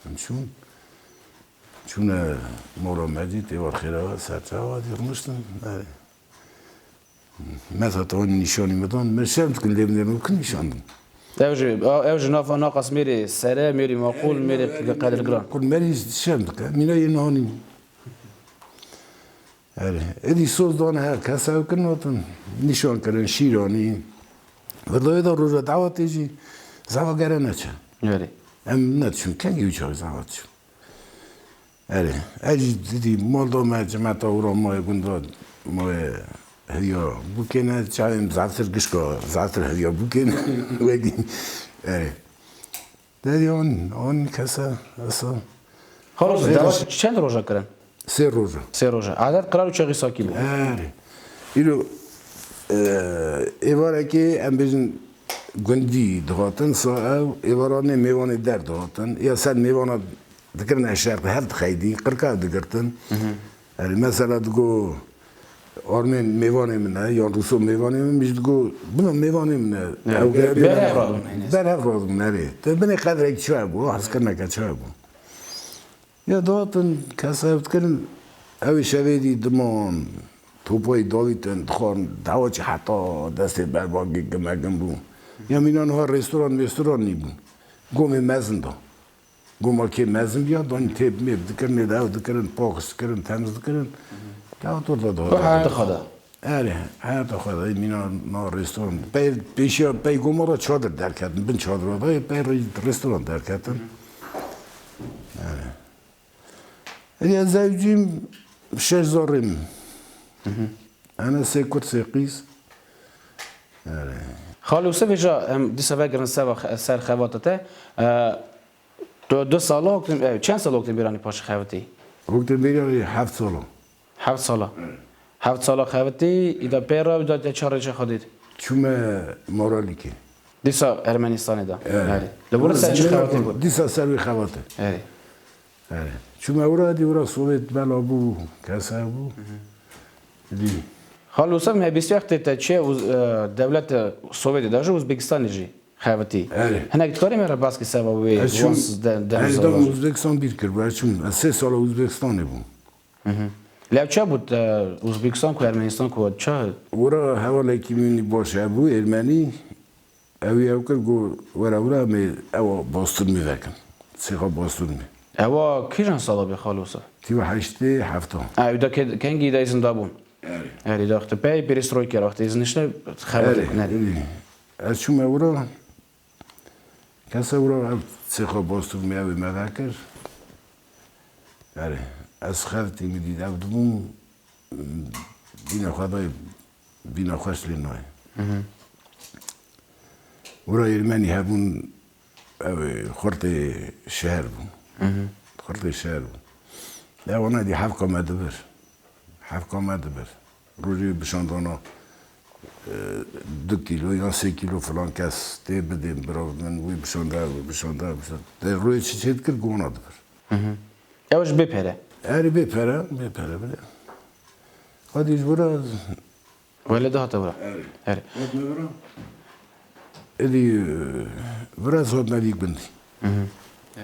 Em çûn. Çûne mala me dît, êvar xêra we, ser çawa dî rûniştin. Erê. Mesela te nîşanî me dan, me şerm dikin, lê min dê min bikin nîşan din. Ew jî, ew jî nafa naqas mêrê sere, mêrê maqûl, mêrê qedirgiran. Qul merî şerm dike, mîna yê nihanî. Erê, êdî soz dan her kes ew kin hatin. Nîşan kirin, şîranî. Vê dayê de roja dawetê jî zava gere neçe. Erê. Em nediçûn, kengî wî çaxî zava diçûn. Erê, ez jî didî mal da me, cemeta û ra mayê gunda, mayê hediya bûkêne, çavên zaftir gişka, zaftir hediya bûkêne. Wekî, erê. Derî an, an kese, esa. Xalos, Sê dawa roj. Çend roja kirin? Sê roja. Sê roja. Adet qirar û çaxî sakî bû. Erê. Îro, e, êvarekê em bêjin gundî dihatin, sa ew êvaranê mêvanê der dihatin. Ya ser mêvana dikirin eşer, her dixeydî, qirka digirtin. Erê, mesela digo, armên mêvanê min e, yan rûso mêvanê min, min jî digo, bino mêvanê min e. Evet, Ew ber-, gerek berhev radibûn, Enes. Berhev radibûn, erê. Te binê qedrek çi hebû, hezkirineke çi hebû. Ya dihatin, kes ev dikirin, ew ê şevê dî diman, topayî davîtin, dixwarin, dawa çi heta destê berbagê gimegim bû. Ya mîna niha restoran, restoran nîbûn. Gomê mezin da. Goma kê mezin biya, danî têp mêp dikirin, êdî ew dikirin, pax dikirin, temiz dikirin. Teator da Bi daha. Heyata xwe de. Erê, heyata xwe de, mîna na restoran. Pey, pêşiya, pey goma da çadir derketin, bin çadira da, pey re-, restoran derketin. Erê. Erê, ez zewcîm, şeş zarê min. Ene sê kurt, sê qîz. Erê. Xalê Ûsif, vêca em dîsa vegerin seva xe-, ser xevata te. E, Tu du sala hoktim, e, çend sala hoktim bêranî paşê xevitî? Hoktim bêranî heft sala. Heft sala. Evet. Heft sala xevitî, îda pê re, îda te çar rêçe xwe dît? Çûme Maralîkê. Dîsa Ermenistanê de. Evet. Erê. Li wir ser çi xevatê bû? Dîsa ser wî xevatê. Erê. Erê. Çûme wira, dî wira Sowêt bela bû, kese bû. Dî. Xal Ûsif, me bîst wextê te çi uz-, e, dewleta Sowêtê de jî, Uzbekistanê jî xevitî. Erê. Hinek dikarî me re baskî seba wê Ez çûm, wan s-, de-, demir ez dam zaror. Uzbekistan bîr kir, ez çûm. Ez sê sala Uzbekistanê bûm. Hı hı. Lê ew ça bû, e, Uzbekistan ku Ermenistan ku ça? Wira hevalekî min baş hebû, Ermenî, ew ê ew kir, got, were wira em ê ewa bostirmî vekin. Sêxa bostirmî. Ewa kîjan sala bê, Xal Ûsif? Tî we heştê hefta. Ew da ke-, kengî da îzin dabûn? Erê. Erê, da wextê pey perestroîke, wextê îzin işte xebatê Erê, kun, erê. Erê. Ez çûme wira, kese wira ev sêxa bostirmî ew ê me vekir. Erê, ez xeftî min dît ev dibûm, bîna xwe dayê, bîna xweş lê nayê. Hı hı. Wira Ermenî hebûn, ew ê xurtê şeher bûn. Hı hı. Xurtê şeher bûn. Ya wana dî hevka me dibir. Hevka me dibir. Rojê bişandana, e, du kîlo yan sê kîlo filan kes tê bidên bira min, wî bişanda, wî bişanda, bişanda. Te rojê çi çê dikir, gona dibir. Hı hı. Ew ji bê pere? Erê bê pere, bê pere bile. Xwedî ji wira Wele dihate wira. Erê. Erê. Hatme wira. Êdî, e, wira ez hatme dî gundî. Hı hı.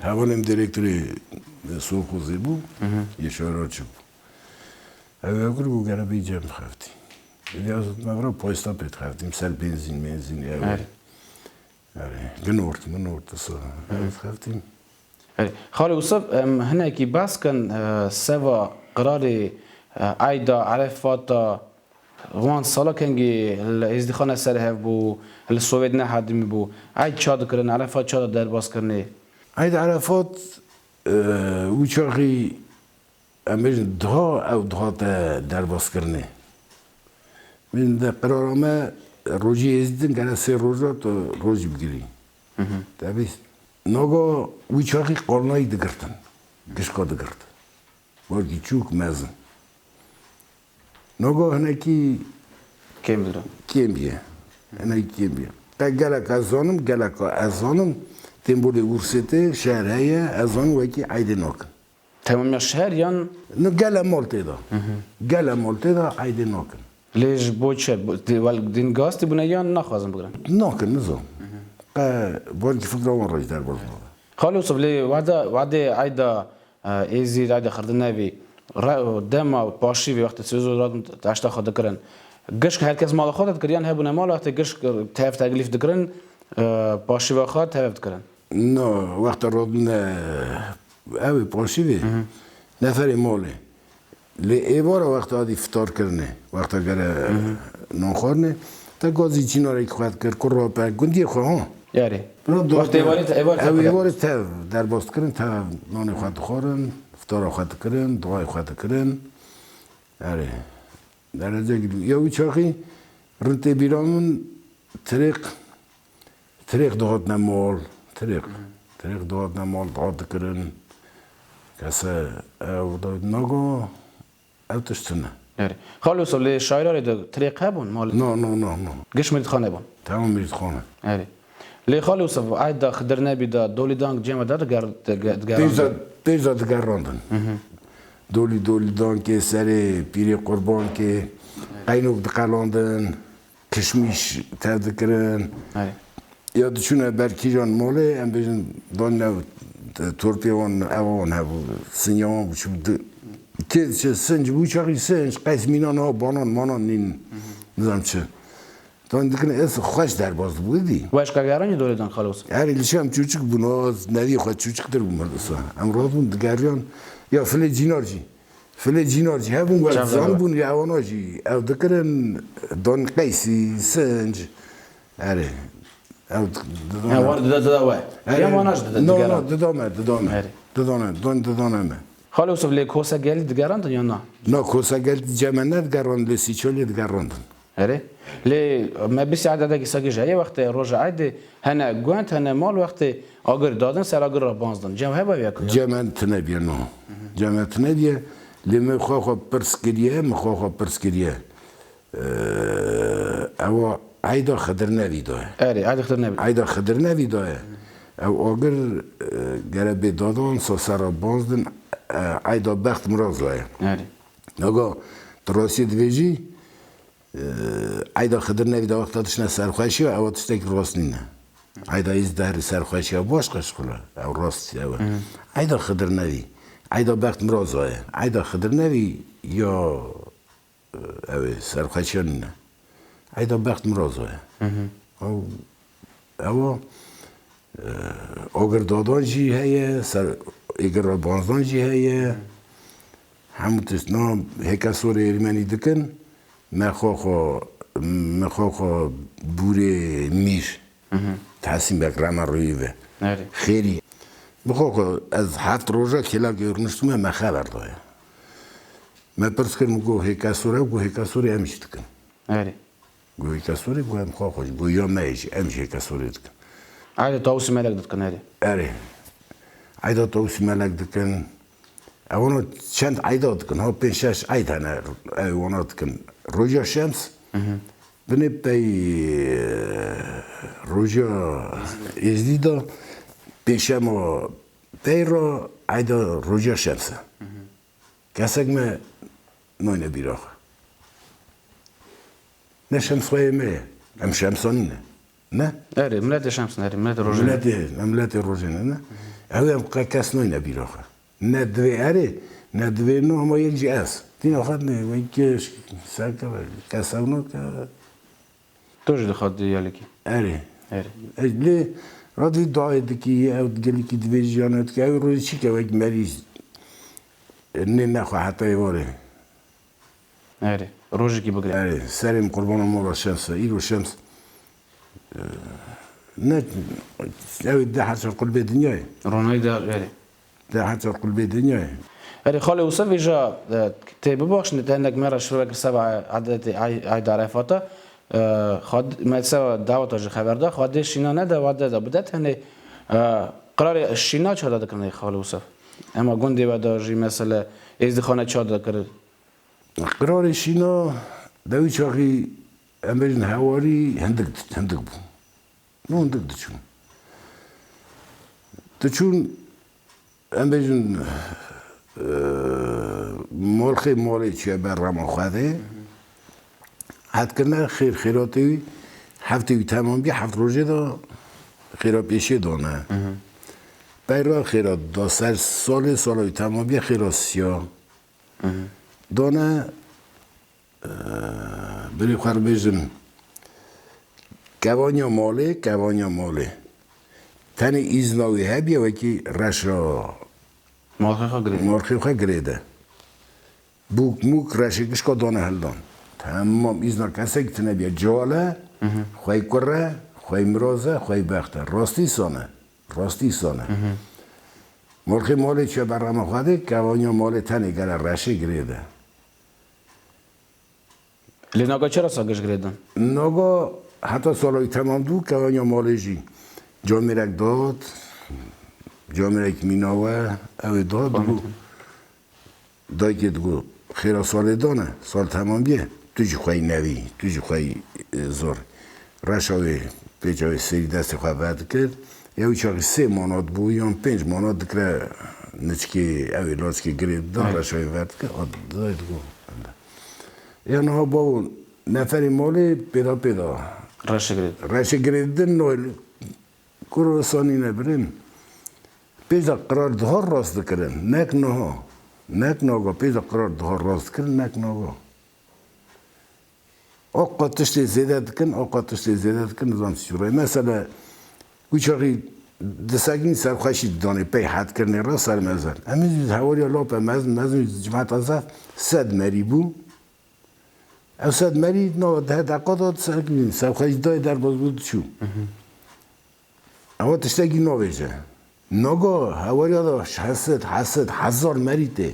Hevalê min direktorê, e, sovxozê bû, Hı hı. yê şara çi bû. Ew ê kir û gere bê cem xeftî. Êdî ez hatme wira paysta pê dixeftîm, ser benzîn, menzîn, ew. Erê. Erê, ginort, minort, wisa. Hı. Ez xeftîm. Erê. Xalê Ûsif, em hinekî behs kin, e, seva qirarê, e, eyda, Erefata, wan sala kengî li Êzdîxane ser hev bû, li Sowêt nehadimî bû. Eyd ça dikirin, Erefat ça da derbas kirinê? Eyd Erefat, e, wî çaxî Em bêjin diha ew dihate derbaskirinê. Min de qirara me Rojî êzîdin gere sê roja tu rojî bigirî. Te bîst. Nogo wî çaxî qolnayî digirtin. Gişka digirt. Warkî çûk mezin. Nogo hinekî Kêm bira. Kêm bîye. Hinekî kêm bîye. Qe gelek ez zanim, gelek ez zanim. Tên bolê Ûrsêtê şehr heye, ez zanim wekî eydê nakin. Temamiya şehr yan? Ni gele mol tê de. Gele mol tê de eydê nakin. Lê ji bo çi? Bo, di, wel, din gastî bûne yan naxwazin bigrin? Nakin, nizam. Qe, borcî fikra wan roj derbaz nabe. Xalê Yusuf, lê wada, wadê eyda, e, Êzîd, eyda Xirdinevî, re, dema paşî vê wextê sêzor radin teşta xwe dikirin. Gişk herkes mala xwe de dikir, yan hebûne mala wextê gişk tev teklîf dikirin, e, paşîva xwe tev dikirin? No, wexta radin, e, ew ê paşî vê. Neferê malê. Lê êvara wexta adî fitar kirine, wexta gere non xwarine, te gazî çînarekî xwe dikir, ku rape, gundiyê xwe, ha. Yarê. Bira do-, Wextê êvarê te, êvarê te ew xwe êvarê tev derbas dikirin, tev nonê xwe dixwarin, fitara xwe dikirin, duayê xwe dikirin. Erê. Derece gidiyor. Ya wî çaxî rintê bîra min tirêq, tirêq dihatine mal, tirêq. Tirêq dihatine mal, dihat dikirin. Kese ew da nago, ev tişt tune. Erê. Xalo Yusuf, lê şairarê de tirêq hebûn mal? No, no, no, no. Giş mirîdxan hebûn? Tamam, mirîdxan e. Erê. Lê Xalo Yusuf, eyda Xidir Nebî de, Dolî Dank cem de diger-, diger-, digerandin. Pêza, pêza digerandin. Dolî, Dolî Dankê, serê Pîrê Qurbankê, qeynok diqelandin, kişmîş tev dikirin. Erê. Ya diçûne ber kîjan molê, em bêjin dan ne torpê wan, ewa wan hebû, sinya wan bû, çi bû di-, tê diçe sinc bû, çaxî sinc, qeys mînan ha, banan, manan nîn, nizam çi. Dan dikin ez xweş derbaz dibû dî. Weş qegeranî Dolî Dank Xalo Yusuf? Erê, li şem çûçik bûn, o nevî xwe çûçiktir bû mird wisa. Em razbûn digeriyan, ya filê cînar jî. Filê cînar jî hebûn, we zanibûn, ya wana jî ew dikirin, don qeysî, sinc. Erê. Ew d-, didon. Ya wan dida, dida we. Erê. Ya wana jî dida, no, digera. No, dida me, dida me. Erê. Didon e, don didon e me. Xalo Yusuf, lê Kosa Gelî digerandin ya na? Na, Kosa Gelî cem me nedigerandin, lê Sîçolê digerandin. Erê. Lê me bîst ededekî sekî ji heye wextê roja eydê hene gund, hene mal wextê agir dadin, ser agir re banzdin. Cem heba ya ku? Cem en tine bîye, no. Cem en tine bîye. Lê min xwe xwe pirs kiriye, min xwe xwe pirs kiriye. Ee, ewa eyda Xidir Nevî daye. Erê, eyda Xidir Nevî. Eyda Xidir Nevî daye. Ew agir, e, gere bê dadan, so ser re banzdin, e, eyda bext miraz daye. Erê. Naga, tu rastiyê dibêjî, Eyda Xidir Nevî de wexta dişine serxweşiya, ew tiştekî rast nîne. Eyda Êzîd de herî serxweşiya baş qeşqula, ew rast ew e. Eyda Xidir Nevî, eyda bext miraz daye. Eyda Xidir Nevî ya, e, ew ê serxweşiya nîne. Eyda bext miraz daye. Ew, ew, e, agir dadan jî heye, ser êgir re banzan jî heye. Hemû tişt, no, hêka sorê Ermenî dikin, me xwe xwe, me xwe xwe bûrê mîr, Tehsîn Beg rema rûyî ve. Erê. Xêrî. Bi xwe xwe ez heft roja kêlakê rûniştime, me xeber daye. Me pirs kir, min got, hêka sor e? Got, hêka sorê em jî dikin. Erê. Got, hêka sorê? Got, em xwe xwe jî. Got, ya me jî, em jî hêka sorê dikin. Eyda Tawusî Melek dikin, erê. Erê. Eyda Tawusî Melek dikin. Ewana çend eyda dikin. Ha, pênc şeş eyd hene, ew wana dikin. Roja Şems, binê pey, e, roja Êzdî de, pêşema pey re eyda roja Şems e. Kesek me nayne bîra xwe. Ne Şems xwe yê me ye. Em Şemsanî ne. Ne? Erê, miletê Şems ne, erê, miletê Rojê ne. Miletê, em miletê Rojê ne, ne? Ew em qe kes nayne bîra xwe. Ne divê erê, ne divê no, hema yek jî ez. Tîna xwe ne, wek serkeve, kes ew nake. Tu jî dixwazî yalekî. Erê. Erê. Ez lê radî duayê dikî, ew gelekî divê jiyan ew dikî. Ew rojê çîke wek merî nê nexwe heta êvarê. Erê. Rojekî bigire. Erê. Serê min qurbana mala Şems e. Îro Şems, e, ne, ew ê deh hezar qulbê dinyayê. Ronayî de, erê. Deh hezar qulbê dinyayê. Erê, xalê Ûsef, vêja, e, tê bibaxşin, te hinek me re şirovek seba edetê ay, ay darefata. E, Xwed-, me se daweta ji xeber da, Xwedê şîna nede, wa de da bide tenê, e, qirarê şîna çada dikirinê Xalê Ûsef. Ema gundê we da jî mesele êzdîxane çada dikirin. Qirarê şîna dewî çaxî em bêjin hewarî hindik, hindik bû. Nû hindik diçûn. Diçûn, em bêjin, e, molxê molê çûye ber rema Xwedê. Hetkirine xêr xêratê wî, heftê wî temam bî, heft rojê de xêra pêşê dane. Peyra xêra da ser salê, sala wî temam bî, xêra siya. Dane, e, birî xwe bêjin, kevanya malê, kevanya malê. Tenê îzna wî hebiye wekî reşa Malxê xwe girê. Malxê xwe girê de. Bûk mûk reşê gişka dane hildan. Temam îzna kesek tine biye cihale, xwey kur e, xwey miroz e, xwey bext e. Rastî sane. Rastî sane. Malxê malê çûye ber rema Xwedê, kevanya malê tenê gere reşê girê de. Lê naga çira sa giş girêdin? Naga heta sala wî temam dû, kevanya malê jî camêrek dat, camêrek mîna we, ew ê dat, digo, dayikê digo, xêra salê dane, sal temam biye, tu jî xwey nevî, tu jî xwey, e, zor. Reşa wê, pêça wê serî destê xwe vedikir, ya wî çaxî sê manat bû, yan pênc manat dikire niçkê, ew ê laçkê girê dida, reşa wê vedikir, a dayê digo. Ya niha bavo neferê malê pêda pêda. Reşê girê. Reşê girê didin, no kuro sanîne birin. Pêca qirar diha rast dikirin, nek niha. Nek naga pêca qirar diha rast dikirin, nek naga. Oqa tiştê zêde dikin, oqa tiştê zêde dikin, nizam çi rê. Mesela, wî çaxî disekîn serxweşî didanê pey hetkirinê re ser mezin. Em ê zî hewariya lape mezin, mezin cimeta zaf sed merî bû. Ew sed merî nava deh deqa da disekîn, serxweşî dayê derbas bû diçû. Ewa tiştekî navêje. Naga hewariya da hesid, hesid, hezar merî tê.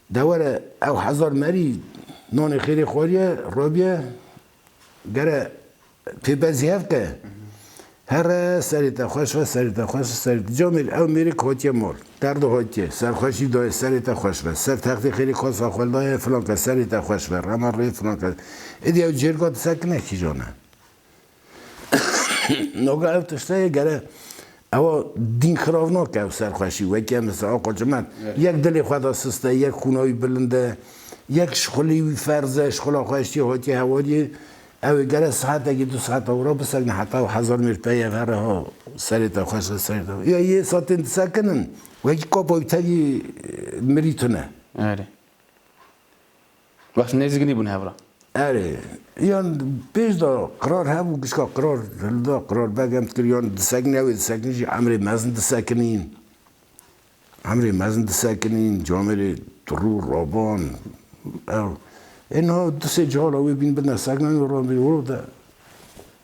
De were ew hezar merî nanê xêrê xwariye, rabiye, gere pêbezî hev ke. Here serê te xweş ve, serê te xweş ve, serê te. Camêr ew mêrik hatiye mal. Derdi hatiye, serxweşî dayê, serê te xweş ve. Ser textê xêrê xwasa xwe daye filan ke, serê te xweş ve. Rema rê filan ke. Êdî ew cêrga disekine kîjan e? Noga ev tiştê gere ewa dîn xirav nake ew serxweşî. Wekî em mesela aqa cimet. Evet. Yek dilê xwe de sist e, yek xûna wî bilind e, yek şixulî wî ferz e, şixula xwe eştiye hatiye hewariyê. Ew ê gere saetekî du saeta wira bisekine heta ew hezar mêr pey ev here ha serê te xweş e, serê te. Ya yê satên disekinin, wekî kapa wî tevî, e, mirî tune. Erê. Wextî nêzîk nîbûn hev re. Erê, yan pêş de qirar hebû, gişka qirar hilda, qirar beg em dikir, yan disekîn, ew ê disekîn jî emrê mezin disekinîn. Emrê mezin disekinîn, camêrê turû, raban, ew. Ê niha du sê cihal ew ê bîn bidine sekinanîn, ran bî wilo de.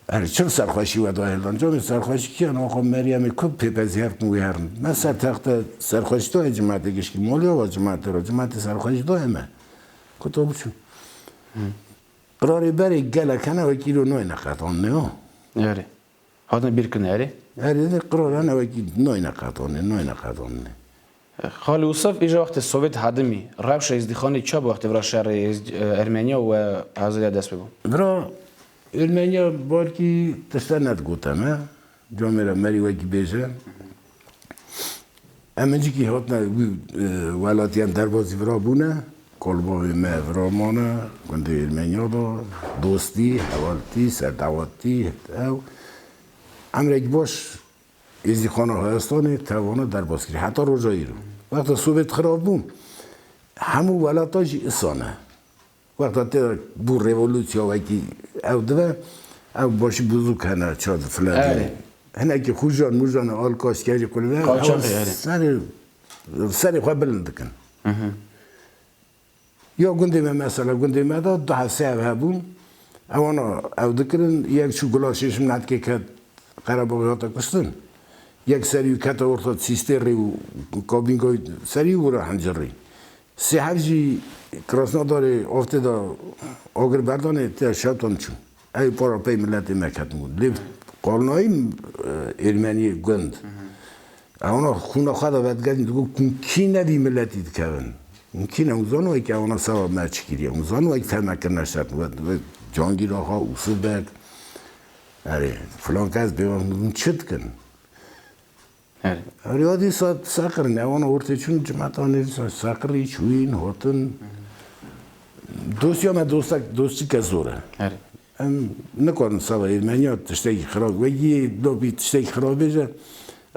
Erê, çil serxweşî we dayê hildan. Camê serxweşî kiyan, axa Meryemê ku pêpezî hev kin wê herin. Me ser texte serxweşî dayê cimetê gişkî. Molê wa cimetê ro. Cimetê serxweşî dayê me. Ku to biçû. Qirarê berê gelek hene wekî îro nayne qetanê, o. Erê. Hatine bîr kirin erê. Erê de qirar hene wekî nayne qetanê, nayne qetanê. Xalê Ûsef, îja wextê Sovêt hedimî, rewşa Êzdîxanê ça bû wextê vira şerê Êzd-, e, Ermeniya û Azeriya dest pê bû? Vira Ermeniya balkî tişte nedigote me. Camêra merî wekî bêje. Em hincikî hatine wî, e, welatiyan derbazî vira bûne. Kolbavê me vira mane, gundê Ermeniya de, dostî, hevaltî, serdawatî, ew. Emrekî baş Êzîxana Hayistanê tevana derbas kirî. Heta roja îro. Wexta Sovêt xirab bû, hemû welata jî isane. Wexta tê bû revolûsya wekî ew dibe, ew başî buzûk hene çad filan. Erê. Hinekî xujan mujan alkaş kerî kulve, Qaçaxê, ew erê. Serê, serê xwe bilind dikin. Ya gundê me mesela, gundê me de du heft sê ev hebûn. Ewana ew dikirin, yek çû Gula Şêşim netkê ket Qerebaxê hate kuştin. Yek serî wî kete orta Sîstêrê û kabîngoy serî wira hincirî. Sê hev jî Krasnodarê oftê de agir berdanê te şewtan çû. Ew para pey miletê me ketin gund. Lê qalnayî, e, Ermeniyê gund. Ewana xûna xwe de vedigerin, digot, hûn kî ne vî miletî dikevin? Hûn kî ne? Hûn zano wekî ewana seba me çi kiriye? Hûn zano wekî te me kirine şer? We, we Cangîr Axa, Ûsif Beg, erê, filan kes bê, hûn çi dikin? Erê. Erê, ya dîsa seqirin, ewana ortê çûn, cimeta nêdîsa seqirî, çûyîn, hatin. Dostiya me dostek, dostî ke zor e. Erê. Em nikarin seba Ermeniya tiştekî xirab, wekî lopî tiştekî xirab bêje,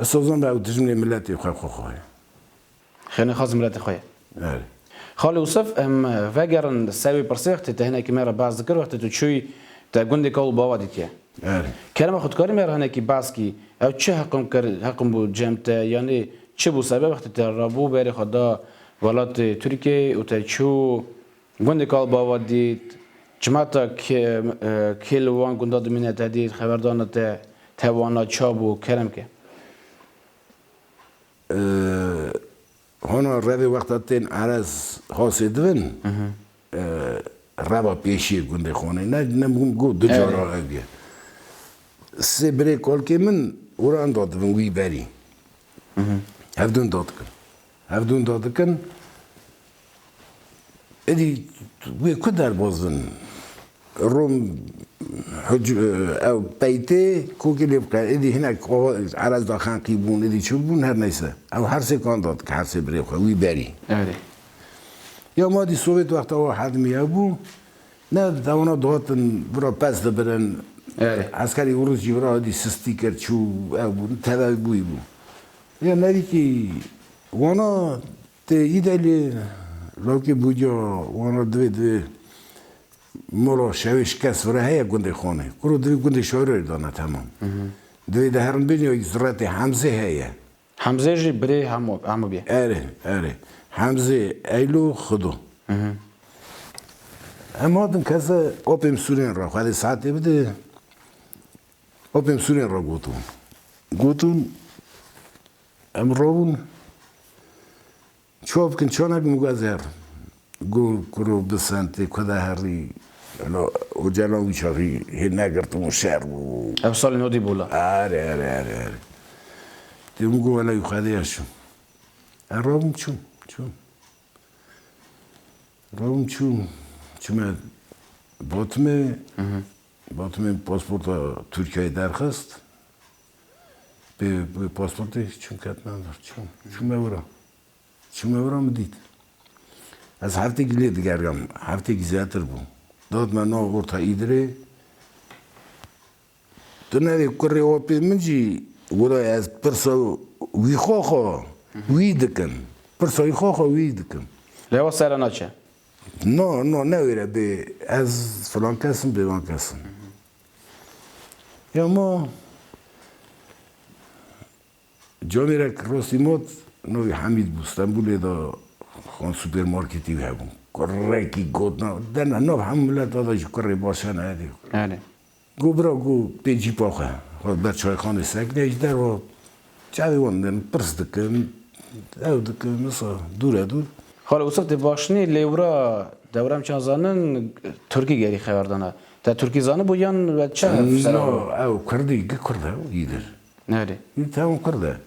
ez sazan be ew dijminê miletê xwe xwe xwe ye. Xêrê xas miletê xwe ye. Erê. Xalê Ûsif, em vegerin ser wê pirsê, wextê te hinekî me re behs dikir, wextê tu çûyî te gundê Kal Bava dîtiye. Erê. Kerema xwe dikarî me re hinekî behs kî, ew çi heqim kir, heqim bû cem te, yanî çi bû sebeb wextê te rabû berê xwe da welatê Tirkiyeyê û te çû gundê Kal Bava dît, çima te kê, e, kê li wan gunda dimîne te dît, xeberdana te, te wana ça bû, kerem ke. E, hona revê wexta tên erez hasê divin, e, reva pêşiyê gundê xonê. Ne, ne bûm got du Evet. cara ev ye. Sê birê kolkê min ûran da divin wî berî. Hevdûn da dikin. Hevdûn da dikin. Êdî wê ku derbas bin? Rom huc-, ew peytê kokê lê bike. Êdî hinek erez da xenqî bûn, êdî çi bûn, her neyse. Ew her sê kan da dike, her sê birê xwe, wî berî. Evet. Ya ma dî Sovyet wexta o hedimî ew bû. Ne, dewona dihatin, vira pez dibirin. Evet. Eskerî Urus jî vira dî sistî kir, çû, ew bû, teve bûyî bû. Ya nevîkî wana tê îdelî, lawkê bûca wana divê, divê mola şevê şikes vira heye gundê xonê. Kuro divê gundê şorê dana, temam. Divê de herin bêjin, ya zirretê Hemzê heye. Hemzê jî birê hemû, hemû bî. Erê, erê. Hemzê, Eylo, Xido. Em hatin kese opê Misûrên re, Xwedê saetê bide. Opê Misûrên re gotin. Gotin, em rabûn, çawa bikin, çawa nekin, min got ez herim. Got, kuro bi sentê ku de herî, elo, Ocalan wî çaxî hê negirtin û şer bû. Ev salê nodî bû la. Erê, erê, erê, erê. Tê min got, wele wî Xwedê ez çûm. Ez rabûm çûm, çûm. Rabûm çûm, çûme Batumê, Batumê pasporta Tirkiyeyê derxist. Pê, pê pasportê çûm ketime vir, çûm, çûme wira. Çûme wira min dît. Ez heftekî lê digeriyam, heftekî zêdetir bû. Dat me nav orta Îdirê. Tu nevê kurê opê min jî wira ez pirsa wî xwe xwe wî dikim. Pirsa wî xwe xwe wî dikim. Lê ewa sere naçe. No, no, ne wêre bê ez filan kesim, bê van kesim. Ya ma camêrek rastî mat, navê Hemîd bû, Stenbolê de xan supermarketî wî hebû. Kurekî gotina, dene nav hemû mileta de jî kurê baş hene, hêdî. Erê. Got, bira, got, pê cîpa xwe, xwe ber çayxanê sekine, ji derve çavê wan din pirs dikin, ew dikin, wisa dûre dûr. Xalo Ûsif, tê baş nî, lê wira dewrem çend zanin, Tirkî gerî xeber dana. Te Tirkî zanibû yan we çi sera? No, ew Kurdî, gi Kurd e, îdir. Nerê? Î, tamam, Kurd e. Nerê?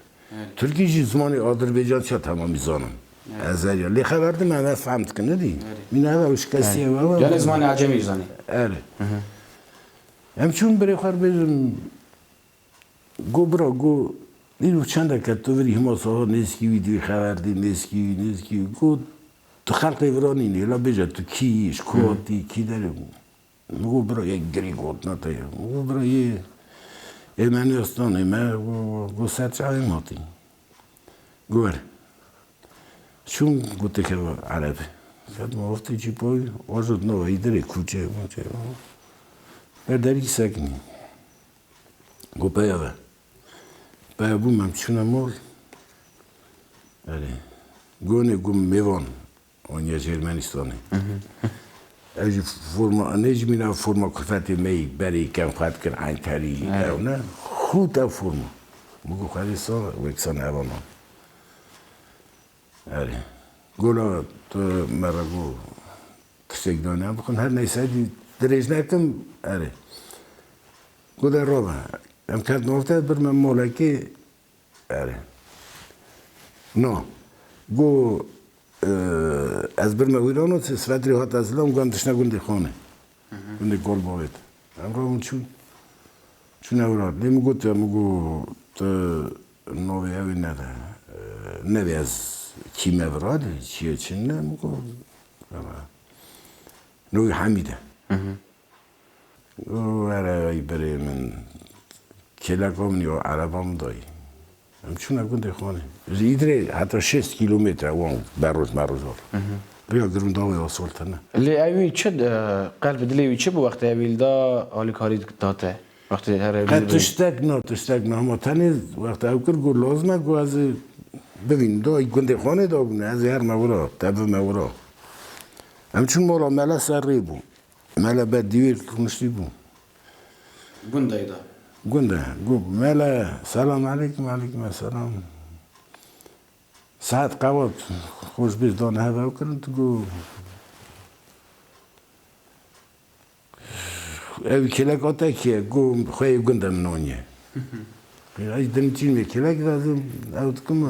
Tirkî jî zimanê Adirbaycan çi tamamî zanim. Nerê? Ezeriya. Lê xeber dime, me fehm dikin, nedî? Nerê? Mîna ev, ew şikestî ev, ew, ew. Yani zimanê Acemî zanî. Erê. Hı hı. Em çûn birê xwe bêjin, got, bira, got, îro çendeke tu virî hima saha nêzkî wî dî xeber dî, nêzkî wî, nêzkî wî. Got, tu xelqê vira nînî, la bêje tu kî yî, ji ku hatî, kî derê bû. Min got, bira, yek girî gotina te ye. Min got, bira, yê Ermenistanê me, got, got, got, ser çavê min hatî. Got, were. Çûm gotê keva Erebê. Ket ma wextê cî boy, wajot nava îdirê kuçe, kuçe. Ber derî sekinî. Got, peya ve. Peya bûm, em çûne mol. Erê. Gonê gum mêvan. Oniya ji Ermenistanê. Ev jî forma, ne jî mîna forma kulfetê me yî, berê kem xwe dikir, eynterî, Evet. ew ne? Xût ev forma. Min got, Xwedê sağ, wek sana ev ana. Erê. Gola tu me re got, tiştek dane bixwin, her neyse dî Dirêj nekim, erê. Got de rava. Em ket navte, bir me molekê, erê. No. Go, e, ez bir me wîrano, sifetrê hat ez lam, got em dişne gundê xanê. Gundê Kolbavêt. Em ravin çû. Çûne wira. Lê min got ya, min got, tu navê ew ê nede. E, nevê ez kî me vira de, çi ye çi ne, min got. Navê Hemîd e. Were ey birê min, kêleka min ya ereba min dayî. Em çûne gundê xanê. Ji Îdirê heta şêst kîlometre wan beroj meroj wan. Rêya Girûndawê asfalt hene. Lê ewî çi, e, qelb dilê wî çi bû wextê ewî li da alîkarî date? Wextê her ewî Qet dibê. Tiştek na, tiştek na. Hema tenê wextê ew kir, got lazim e, got ez ê bivînim. Da gundê xanê da bûne, ez ê herme wira, te bime wira. Em çûn mala mele ser rê bû. Mele ber dîwêr rûniştî bû. Gundeyê de. Gunde. Got, mele, selam eleykum, eleykum selam. Saet qewat, xweş bêj dan hev ew kirin, tu got, ev kêleka te kî ye? Got, xweyê gunde min aniye. Ey din çîn vê kêlek lazim, ew dikim,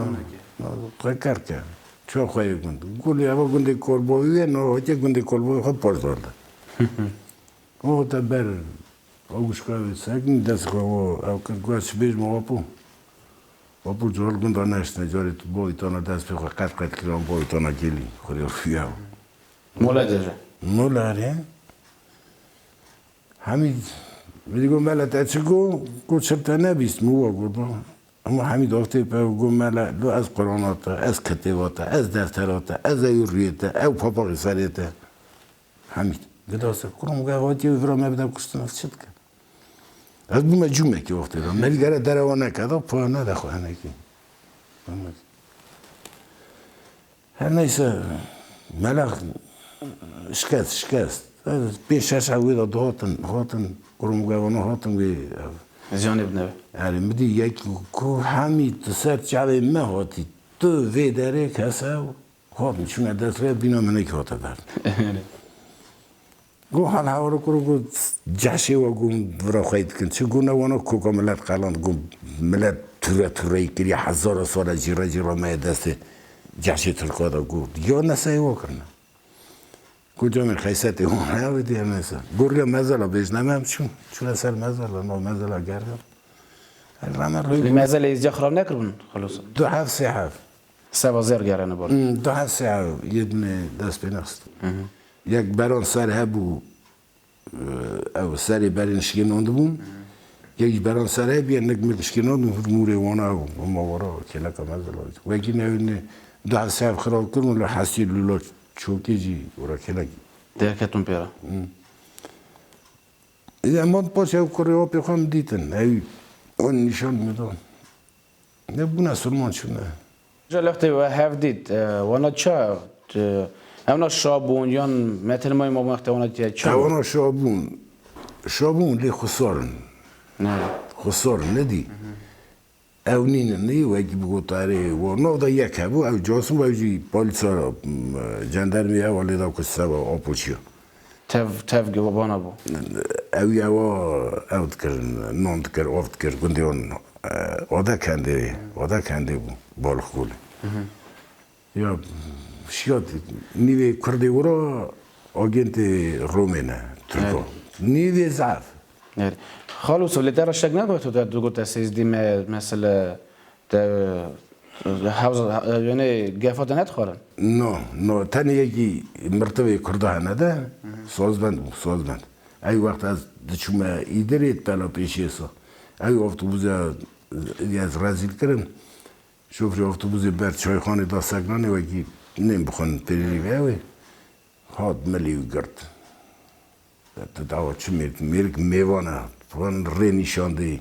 xwe ker ke. Ço xweyê gund. Got, eva gundê Kolbavî ye, no hatiye gundê Kolbavî xwe paş derde. O te ber, o guşka sekin dest xwe o, ew kir, got, ez bêjim apo. Apo cihal gunda neştine, carê tu boyî tana dest pê xwe qet qet kiran, boyî tana gelî, xurê xuya. Mola deje. Mola re. Hemîd, min got, mele te çi got? Got, çi te nebîst, min wa got. Ama Hemîd wextê pe got, mele, lo ez Qur'ana te, ez kitêba te, ez deftera te, ez ew rûyê te, ew papaxê serê te. Hemîd. Gida se, kurum ge hatiye vira me bide kuştin, ez çi dikim? Ez bûme cûmekî wextê de. Merî gere derewa neke da, pa nede xwe henekî. Her neyse, melex şikest, şikest. Pê şeş ev wê de dihatin, hatin, kurum gevana hatin wê. Ziyanê bine. Yani, min dî yek ku hemî tu ser çavê me hatî, tu vê derê kese hatin, çûne dest vê bîna min êk hate ber. Go hal hawara kuro go cehşê we go vira xwe dikin. Çi go ne wana koka millet qeland go millet ture ture kiriye hezara sala cîra cîra me destê cehşê Tirka da go. Ya neseyê we kirine. Go camê xeysetê we haya ve diye neyse. Go riya mezela bêjne me em çûn. Çûne ser mezela, no mezela gerda. Rame Li rû. Mezelê îzdiya xirab nekiribûn, xelos. Du heft sê heft. Seba zêr gerene bar. Hmm, du heft sê heft yê dinê dest pê nexist. Yek beran ser hebû, ew serê berên şikênandibûn. Yek ji beran ser hebû, yek nik nik şikênandibûn, hûr mûrê wana bû. Hema wara kêleka mezela. Wekî newî ne du heft sê heft xirab kirin, li hesî lûla çokê jî wara kêlek. Derketin pê re. Hmm. Ê, em van paş ew kurê apê xwe min dîtin. Ew, wan nîşan min dan. Ne bûne Silman çûne. Ca lextê we hev dît, e, wana ça, e, evna şa bûn yan metin may ma wextê wana tiye ça? Ewana şa bûn. Şa bûn lê xusar in. Ne. Xusar in, nedî? Ew nînin, nî wekî bi gotarê we. Nav da yek hebû, ew casim, ew jî polîsa, m, cendermê ew lê da ku seba apoçiya. Tev, tev ge vana bû. Ew ya wa ew dikirin, non dikir, ov dikir, gundê wan, e, oda kendê, oda kendê bû, balık gulü. Ya, şiyat, nîvê kurdê wira agentê Romê ne, Türko. Evet. Nîvê zaf. Evet. Xalo, so lê te ra şek nebe tu te, tu gote sêzdî me, mesela, te, hewza, yani gefa te nedixwarin? No, no, tenê yekî mirtivê kurda hene de, sazbend bû, sazbend. Ey wext ez diçûme Îdirê, pela pêşiyê sa. Ey avtobûsa ez rezîl kirim. Şofrê avtobûsê ber çayxanê da segnanê wekî nêm bixwin pêrî vê ew ê. Hat milî û girt. Te dawa çi mêrik? Mêrik mêvan e. Van rê nîşan dê.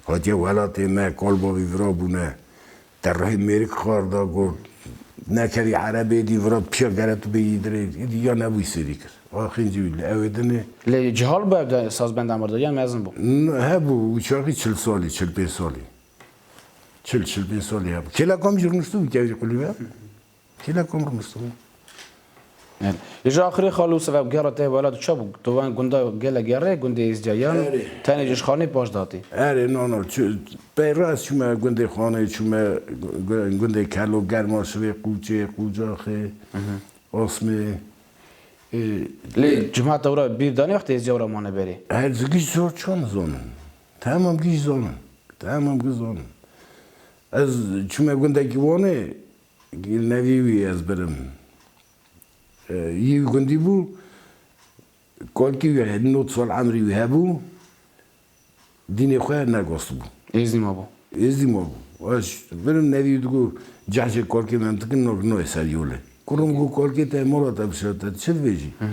Hatiye welatê me, kal bavî vira bûne. Te rihê mêrik xar da got. Nekevî erebê dî vira piya gere tu bêyî dirê. Îdî ya nebûyî sêrî kir. Axîncî wî li ew ê dinê. Lê cihal bû ev de sazbenda mirda yan mezin bû? N-, hebû, û çaxî çil salî, çil pênc salî. Çil, çil pênc salî hebû. Kêleka min jî rûniştibû kevî qulî ve. Kêleka min rûniştibû. Yani, ji axirê Xalo Yûsef, ev gera te welat çi bû? Tu van gunda gelek gerê, gundê Êzdiya yan Erê. Tenê ji xanê paş datî? Erê, no, no, çi, peyra ez çûme gundê xanê, çûme gu-, gundê Kelo, Germaşivê, Qûçê, Qûcaxê, Osmê. Ê, Lê cemaeta wira bîr danî wextê Êzdiya wira mane berê? Her giş zor çan zonin. Tamam giş zonin. Tamam giş zonin. Ez çûme gundekî Wanê, nevî wî ez birim. E, yî gundî bû, kalkî wî he-, nod sal emrî wî hebû, dînê xwe negostibû. Êzdî mabû. Êzdî mabû. Ez birim nevî digo, cehcê kalkê me dikin, no, noyê ser yolê. Kurim got, kalkê te mala te bişe, te çi dibêjî? Hı hı.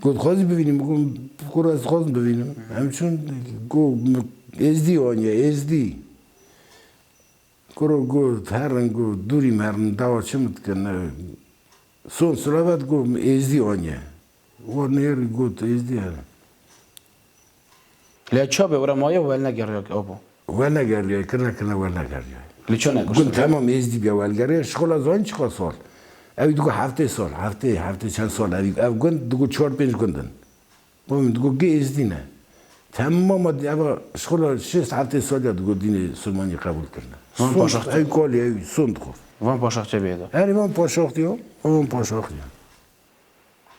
Got, dixwazî bivînî? Min got, kuro ez dixwazim bivînim. Em çûn, got, Êzdî aniye, Êzdî. Kuro got, herin, got, dûrî me herin, dawa çi min dikin? Son silavet got, Êzdî aniye. Wan nêr got, Êzdî hene. Lê çabe were maye welnegeriya abo? Welnegeriya, kirine kirine welnegeriya. Lê çi negoşt? Gund temam Êzdî biya welgeriya, şixula zanî çiqa sal. Ew digo heftê sal, heftê, heftê çend sal ev, ev gund digo çar pênc gund in. Bo min digo gê Êzdî ne. Temama di-, eva şixula şêst heftê sal ya digo dînê Silmanî qebûl kirine. Van Son paşaxtê. Ew kalî ew son dixo. Van paşaxtê bê de. Erê van paşaxtê yo, van paşaxtê yo.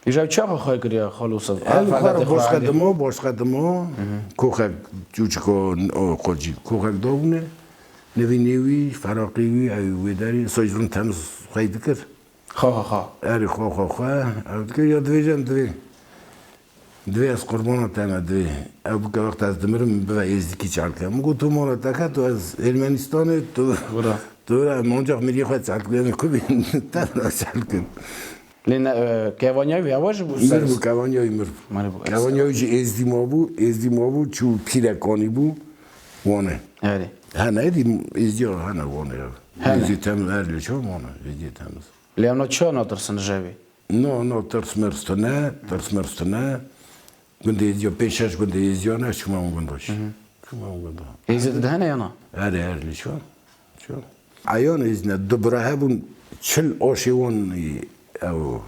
Îja çaxa xwe kiriye Xalo Yûsef? Ev Ev xwe adetê boş xwe qedimo, boş qedimo. Koxek çûçiko o qocî. Koxek davûne. Nevî nêwî, feraqî wî, ew wê derî. Sojrin temiz xwe dikir. Xwe, xwe, xwe. Erê, xwe, xwe, xwe. Ew dike ya divêjin, divê. Divê ez qurbana te me, divê. Ew bike wexta ez dimirim, bive êzdikî çal ke. Min got, tu mala te ke, tu ez Ermenistanê, tu, Bira. Tu ra, em ancak miriyê xwe çal dikin, em ê ku bîn, te ra çal kin. Lê ne, e, kevanya wî hewa jî bû Mir ser bû, kevanya wî mir bû. Mir bû. Kevanya wî jî êzdî ma bû, êzdî ma bû, çû pîrekanî bû, wane. Erê. Hene, êdî êzdiya hene, wane ya. Hene. Êzdî temiz, her lê çav wane, êzdî temiz. Lê em na çawa natirsin ji vê? No, no, tirs mirs tune, tirs mirs tune. Gundê Êzdiya, pênc şeş gundê Êzdiya ne, çûme wan gunda jî. Hı hı. Çûme wan gunda. Êzid de hene ya na? Erê, erê, lê çaw. Çaw. Eyan Êzid ne, du bira hebûn, çil aşê wan, ew,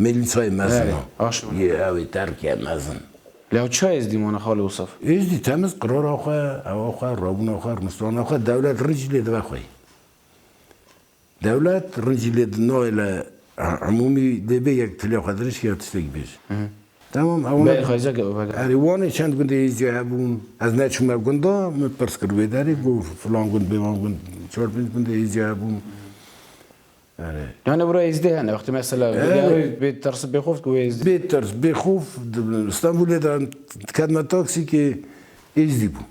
mêlîsayê mezin Erê, a. Aşê wan. Yê, ew ê terkê mezin. Lê ew çi Êzdî mane Xalê Ûsef? Êzdî temiz qirara xwe, ewa xwe, rabûna xwe, rûniştana xwe, dewlet rincî lê dibe xwe. Dewlet rincî lê di nayê le, umûmî lê bê yek tiliya xwe dirêj ya tiştekî bêje. Hı hı. Tamam, ew Bê ne xwezek vege. Erê, wanê çend gundê Êzdiya hebûn. Ez neçûme gunda, min pirs kir wê derê, got filan gund, bê wan gund, çar pênc gundê Êzdiya hebûn. Erê. Yani bura Êzdî hene, wextî mesela Erê. Yani bê tirs bê xof ku Êzdî. Bê tirs, bê xof, di Stenbolê de kedme taksîkê Êzdî bû.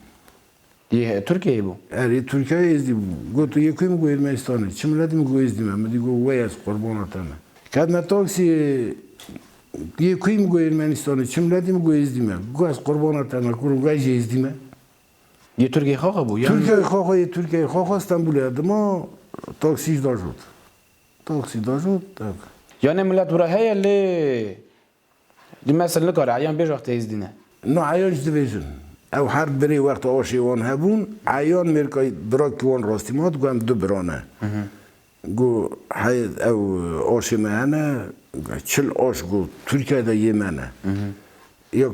Yê Tirkiyeyê bû? Erê, Tirkiyeyê Êzdî bû. Got, tu yê kuyê? Min got, Ermenistanê. Çi miletî? Min got, Êzdî me. Min dî got, wey ez qurbana te me. Kedme taksî, yê kuyê? Min got, Ermenistanê. Çi miletî? Min got, Êzdî me. Got, ez qurbana te me. Kuro, got, ez jî Êzdî me. Yê Tirkiyeyê xaxa bû? Yan Tirkiyeyê xaxa, yê Tirkiyeyê xaxa Stenbolê dima taksî jî dajot. Taksî dajot, tak. Yani milet bira heye lê Di mesela nikare eyan bêje wextê Êzdî ne. No eyan jî dibêjin. Ew her birê wexta aşê wan hebûn, eyan mêrka birakî wan rastî ma, digo em du bira ne. Hı hı. Got, hey, ew aşê me hene, çil aş, got, Tirkiye de yê me ne. Hı hı. Ya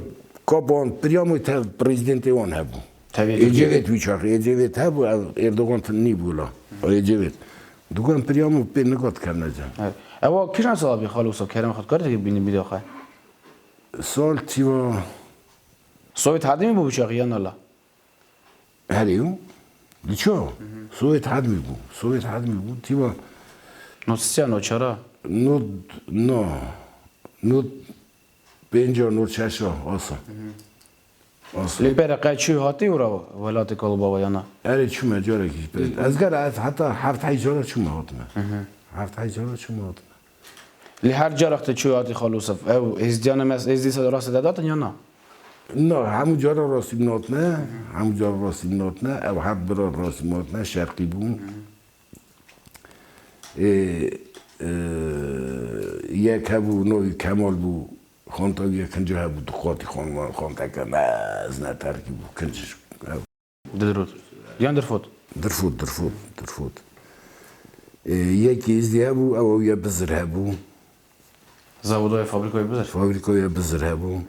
kapan pirya min tev prezidentê wan hebû. Tevî Ecevit wî çaxê, Ecevit hebû, ev Erdogan nîbû la. Ecevit. Digo em pirya min pê nigot kevne cem. Evet. Ewa kîjan sala bî Xalê Ûsef, kerem xwe dikarî bînî bîra xwe? Sal tîva. Sovyet hedimî bû bû çaxî yan na la? Herê yo. Diço? Sovyet hedimî bû. Sovyet hedimî bû. Tîva. Not sisiya, not çara? Not, no. Not pênca, not şeşa, asa. Asa. Lê pere qey çû hatî wira welatê kalbaba yana? Erê çûme carekî jî pere. Ez gera ez heta heft heyş cara çûme hatime. Heft heyş cara çûme hatime. Lê her carex te çû hatî Xalê Ûsef, ew Êzdiyane mes, Êzdî se rastî de datin ya na? Na, hemû cara rastî min hatine, hemû cara rastî min hatine, ew her bira rastî min hatine, şerqî bûn. Ê, e, yek hebû, navî Kemal bû, xanta wî yekinci hebû, du qatî xan, xanteke mezin e, terkî bû, kinc. Dilrot. Yan Dirfot? Dirfot, Dirfot, Dirfot. Ê, yekî Êzdî hebû, ew, ew ye Bizir hebû. Zavoda fabrîkayê Bizir. Fabrîkayê Bizir hebû.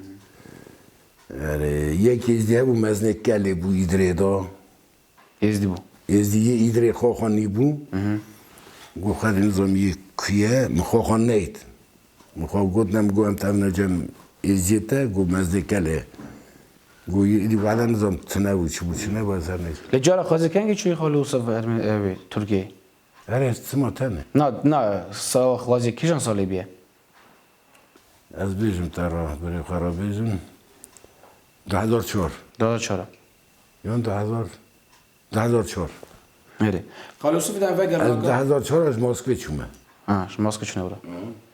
Erê, yek êzdî hebû, mezinê kelê bû, îdirê da. Êzdî bû. Êzdî yê îdirê xwe xwe nîbû. Got, Xwedê nizam yê ku ye, min xwe xwe neyt. Min xwe got, nem got, em tevne cem êzdiyê te, got, mezinê kelê. Got, yê îdî wada nizam tine bû, çi bû, çi nebû, ez her neyt. Lê cara xwezê kengî çûyî Xalê Ûsif Ermê-, ewê, Tirkiyeyê? Erê, sima tenê. Na, na, sa-, xwezê kîjan salê bîye? Ez bêjim te re, berê xwe re bêjim. Du hezar çar. Du hezar çar. Yan du hezar, du hezar çar. Erê. Xalê Ûsif de vegerin. Ez du hezar çar ji Moskvê çûme. Ha, ji Moskvê çûne vira.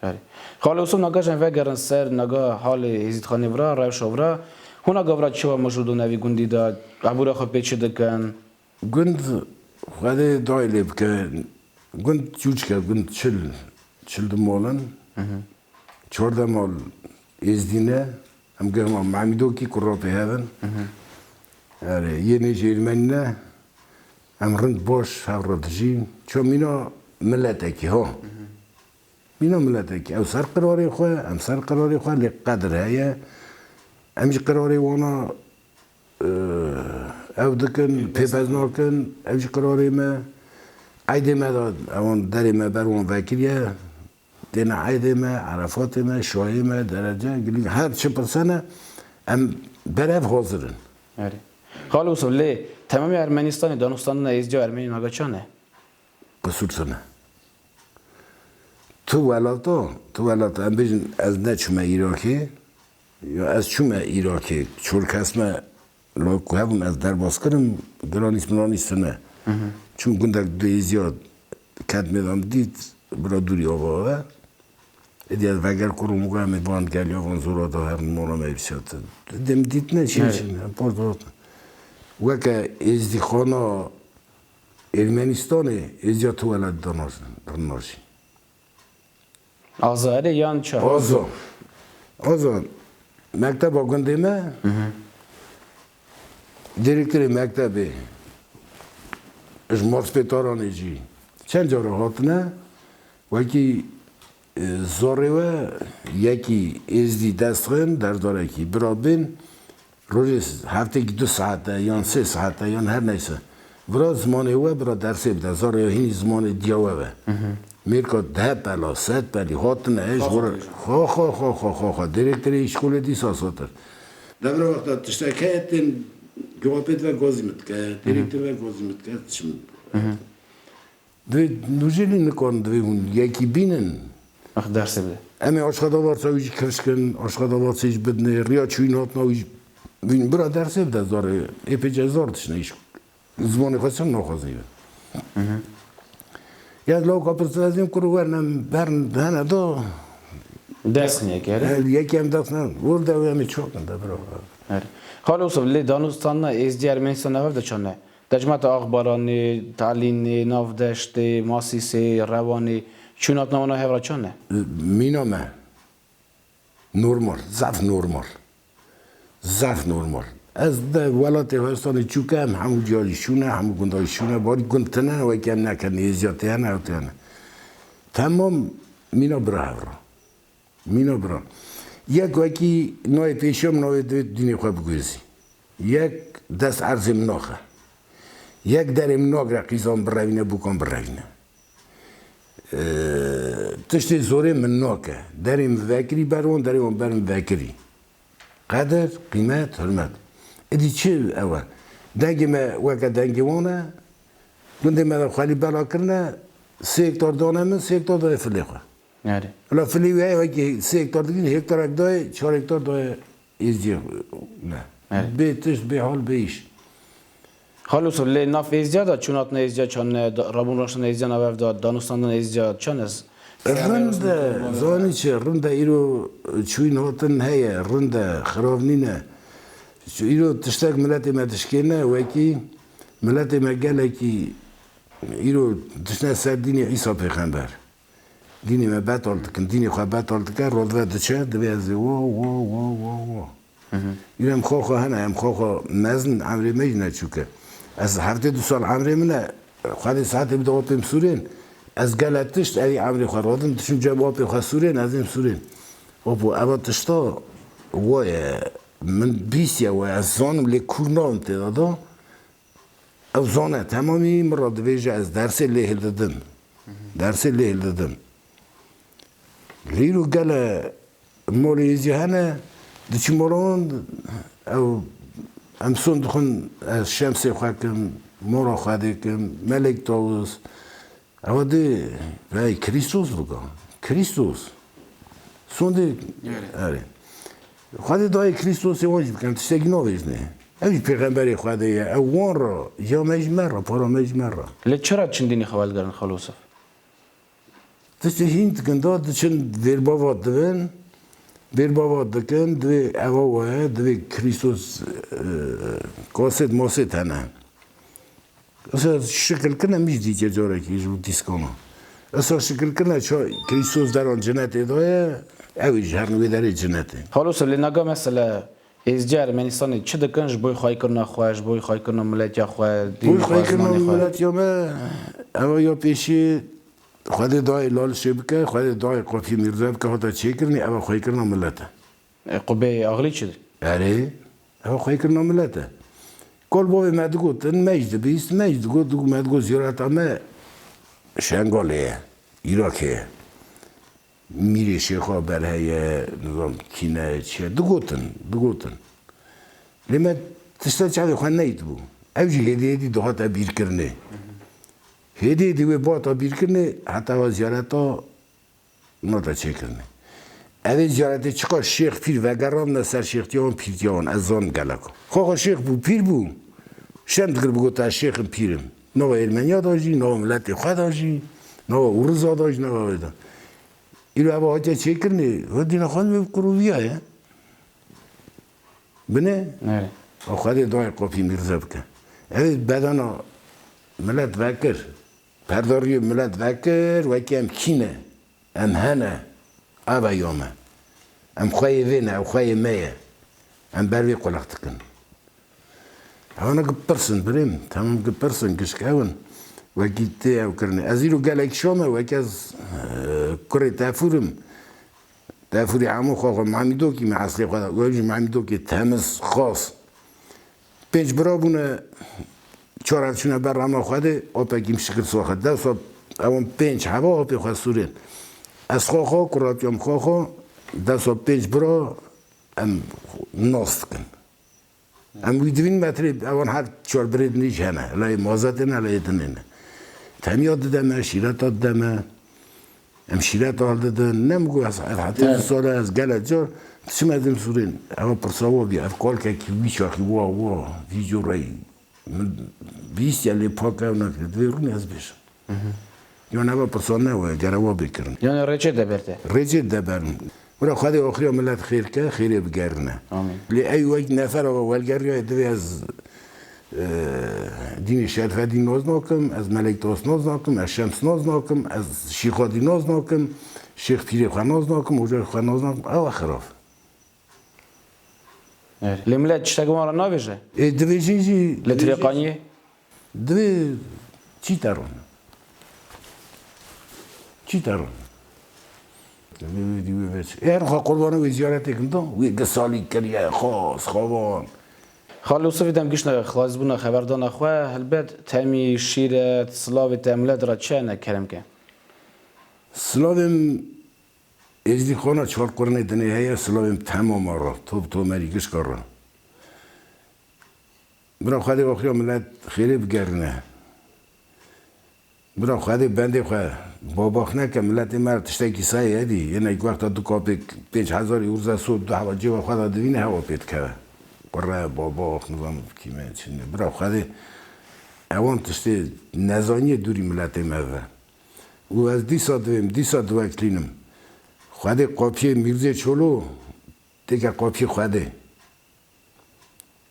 Erê. Xalê Ûsif naga jin vegerin ser naga halê Êzîdxanê vira, rewşa vira. Hûn naga vira çi wa mijûl dûn evî gundî de, ebûra xwe pê çi dikin? Gund Xwedê dayê lê bike. Gund çûçik e, gund çil, çil du mal in. Çardeh mal êzdî ne. Em gihma Memîdokî ku ropê hev in. Erê, yê nêjê Ermenî ne. Em rind baş hev re dijîn. Ço mîna miletekî ha. Mîna miletekî. Ew ser qirarê xwe, em ser qirarê xwe, lê qedir heye. Em jî qirarê wana ew dikin, pêpez nakin, ev jî qirarê me. Eydê me de ewan derê me ber wan vekiriye. Têne eydê me, erefatê me, şayê me, derece, gilî her çi pirsene em ber ev hazir in. Erê. Xalê Ûsif, lê temamê Ermenistanê danûstandina Êzdiya Ermenî naga çan e? Qisûr tune. Tu welata, tu welata, em bêjin ez neçûme Îrakê, ya ez çûme Îrakê, çor kes me, la ku hebûn ez derbas kirim, giranîs miranîs tune. Çûm gundek du êziya ket mêdan dît, bira dûrî ava ve. Êdî ez veger kurum û em ê van geliya van zora da herin mora me bişat. Dem dîtine çi çi ne, por da. Weke êzdîxana Ermenistanê êziya tu welat danajin, danajin. Azarê yan çi? Aza. Aza. Mekteba gundê me, direktorê mektebê ji Marspêtaranê jî çend cara hatine, wekî, e, zorê we yekî êzdî dest xin, derdarekî bira bin, rojê s-, heftekî du saete yan sê saete yan her neyse. Bira zimanê we, bira dersê bide, zarê hînî zimanê diya we be. Mêrka deh pela, sed pelî hatine, ez xwe xwe xwe xwe xwe xwe xwe direktorê îşkolê dîsa sotir. Devre wexta tiştek heye tên cewapê dive gazî min dike, direktor ve gazî min dike, çi min. Divê nûjênî nikarin divê hûn yekî bînin. Ax dersê bide. Em ê aşxeda varsa wî jî kirş kin, aşxeda varsa jî bidinê, riya çûyîn hatina wî jî bînin. Bira dersê bide zarê, ê pê cezar dişine îş. Zimanê xwe çend naxwazî be. Ya lawka pirsî ez êm kuro werin em berin hene do. Dest niyekere. Yekî em dest ne. Wor de em ê çok de bira. Her. Xalo Yusuf, lê danûstandina êzdî Ermenistan ev de çane? Dejmeta Axbaranê, Talînê, Navdeştê, Masîsê, Rewanê, çûnatna wana hev re çan e? Mîna me. Normal, zaf normal. Zaf normal. Ez de welatê Hurdistanê çûke em hemû ciyarî şûne, hemû gunda jî şûne, barî gund tine, wekî em nekin, êziya tê hene, ew tê hene. Temam mîna bira hev re. Mîna bira. Yek wekî nayê pêşiya min nayê divê dînê xwe biguhêzî. Yek dest erzê min naxe. Yek derê min nagire qîzan birevîne, bûkan birevîne. Ee, tiştê zorê min nake. Derê min vekirî ber wan, derê wan ber min vekirî. Qedir, qîmet, hurmet. Êdî çi ew e? Dengê me weke dengê wan e. Gundê me de xwelî bela kirine, sê hektar dane min, sê hektar dayê filê xwe. Erê. Wela filî wê heye wekî sê hektar digîn, hektarek dayê, çar hektar dayê êziyê ne. Erê. Bê tişt, bê hal, bê îş. Xalo Yusuf, lê nav êziya de çûnatna êziya çan e, da-, rabûn raştina êziya nav ev de, danûstandina êziya çan e? Rind e, zanî çi, rind e, îro çûyîn hatin heye, rind e, xirav nîne. Çi îro tiştek miletê me dişkêne, wekî miletê me gelekî îro dişne ser dînê Îsa Pêxember. Dînê me betal dikin, dînê xwe betal dike, rodive diçe, divê ez ê wo, wo, wo, wo, wo. Îro em xwe xwe hene, em xwe xwe mezin, emrê me jî neçûk e. Ez heftê du sal emrê min e, Xwedê saetê bide apê min sûrên. Ez gele tişt, evî emrê xwe rodin, diçim cem apê xwe sûrên, ez êm sûrên. Babo, eva tişta waye, min bîstiye waye, ez zanim lê kûr nabim tê de da. Ew zane temamî min re dibêje ez dersê lê hildidim. Dersê lê hildidim. Lîro gele molê êzî hene, diçî mola wan, ew em son dixwin, ez şemsê xwe kim, mola Xwedê kim, Melek Tawus, ewa dê, vey Krîstos bika. Krîstos. Son dê, Erê. Erê. Xwedê dayê Krîstosê wan jî bikin, tiştekî navêjne. Ew jî pêxemberê Xwedê ye, ew wan ra, ya me jî me ra, para me jî me ra. Lê çira çindînî xwe welgerin Xalo Yûsif? Tiştê hîn dikin da diçin vêrbava dibin, vêrbava dikin, divê eva waye, divê Krîstos, e, kasêt masêt hene. Esa şikil kirine, min jî dîtiye carekî ji bo dîskana. Esa şikil kirine ça Krîstos deran cinetê daye, ew jî herne wê derê cinetê. Xalo Yûsif, lê naga mesele Êzdiya Ermenistanê çi dikin ji bo xweyîkirina xwe, ji bo xweyîkirina miletiya xwe, Bo dînê xwe, xweyîkirina zimanê xwe? Miletiya me, ewa ya pêşî Xwedê dayê Lalişê bike, Xwedê dayê Qafiyê Mîrze bike, hate çêkirinê, ewa xweyîkirina milet e. E, qubê axlî çi? Erê, ewa xweyîkirina milet e. Kol bavê me digotin, me jî dibîst, me jî digot, digot, me digot ziyareta me Şengalê ye, Îrakê ye. Mîrê Şêxa Berhe ye, nizam kî ne, çi ye, digotin, digotin. Lê me tişta çavê xwe neyt bû. Ew jî hêdî hêdî dihate bîrkirinê. Hêdî hêdî wê bata bîrkirinê, heta wa ziyareta nota çêkirinê. Evê ziyaretê çiqa Şêx Pîr vegerandine ser şêxtiya wan, pîrtiya wan, ez zanim gelek. Xwe xwe şêx bû, pîr bû. Şem dikir bigota ez şêxim pîrim. Nava Ermeniya da jî, nava miletê xwe da jî, nava Ûriza da jî, nava wê da. Îro eva hatiye çêkirinê, ho dîna xwe bi kuroviya ye. Bine? Erê. O Xwedê dayê Qafî Mîrze bike. Ev bedena milet vekir. Perdariyê milet vekir, wekî em kî ne? Em hene. Ava ya me. Em xweyê vê ne, ew xweyê me ye. Em ber vê qulex dikin. Hana gipirsin, birêm. Tamam gipirsin, gişk ew in. Wekî tê ew kirine. Ez îro gelek şame, wekî ez, e, kurê Tefûr im. Tefûrê hemû xwe xwe Mamîdokî me eslê xwe de. Ew jî Mamîdokê temiz, xas. Pênc bira bûne, çar ev çûne ber rema Xwedê, apekî min şikir soxe. Dewsa ewan pênc heva apê xwe sûrên. Ez xwe xwe, kuratiya min xwe xwe, dewsa pênc bira em nas dikin. Em wî dibîn metrê, ewan her çar birê din jî hene. Layê mazetê ne, layê dinê ne. Temiya dide me, şîreta dide me. Em şîreta hildidin. Ne min got, ez, ez heta Evet. du sal e, ez gelek car diçim ez ê sûrên. Ewa pirsa wa bî, ev kalkekî wî çaxî wa, wa, vî coreyî. Min bîst ya lê pak ew nakire. Divê rûnê ez bêjim. Yan eva pirsa ne we, gere wa bê kirin. Yani rêçê de berte. Rêçê de berin. Wira Xwedê oxiriya millet xêr ke, xêrê bigerine. Amîn. Lê ey wek nefer ava welgeriya divê ez, e, dînê Şerfedîn noz nakim, ez Melek Dost noz nakim, ez Şems noz nakim, ez Şîxadî noz nakim, Şêx Pîrê xwe noz nakim, Ocayê xwe noz nakim. Ewa xiraf. Evet. Lê millet tiştek wan re navêje? Ê, divêjin jî, Li divêjin Tirêqaniyê? Divê çî teron? Çî teron? Divê wê dî wê veç. Ê, her xwe qurbana wê ziyaretê kin da, wê gisalî kiriye, xas, xavan. Xal Yûsifî dem giştine xwazbûna xeberdana xwe, helbet temî şîret, silavê te millet re çi hene kerem ke? Silavê min Êzdîxana çar qurnê dinê heye, silavê min temama re, top tomerî gişka re. Bira Xwedê oxiriya millet xêrê bigerine. Bira Xwedê bendê xwe babax neke, miletê me re tiştekî sayê edî. Yene wexta du kapêk pênc hezarî urze sor du hewa cêwa xwe de divîne hewa pê dikeve. Qure, babax, nizam kîme, çi ne. Bira Xwedê ewan tiştê nezaniyê dûrî miletê me ve. Û ez dîsa divêm, dîsa diweklînim. Xwedê qapiyê Mîrzê Çolo, têke qapiyê Xwedê.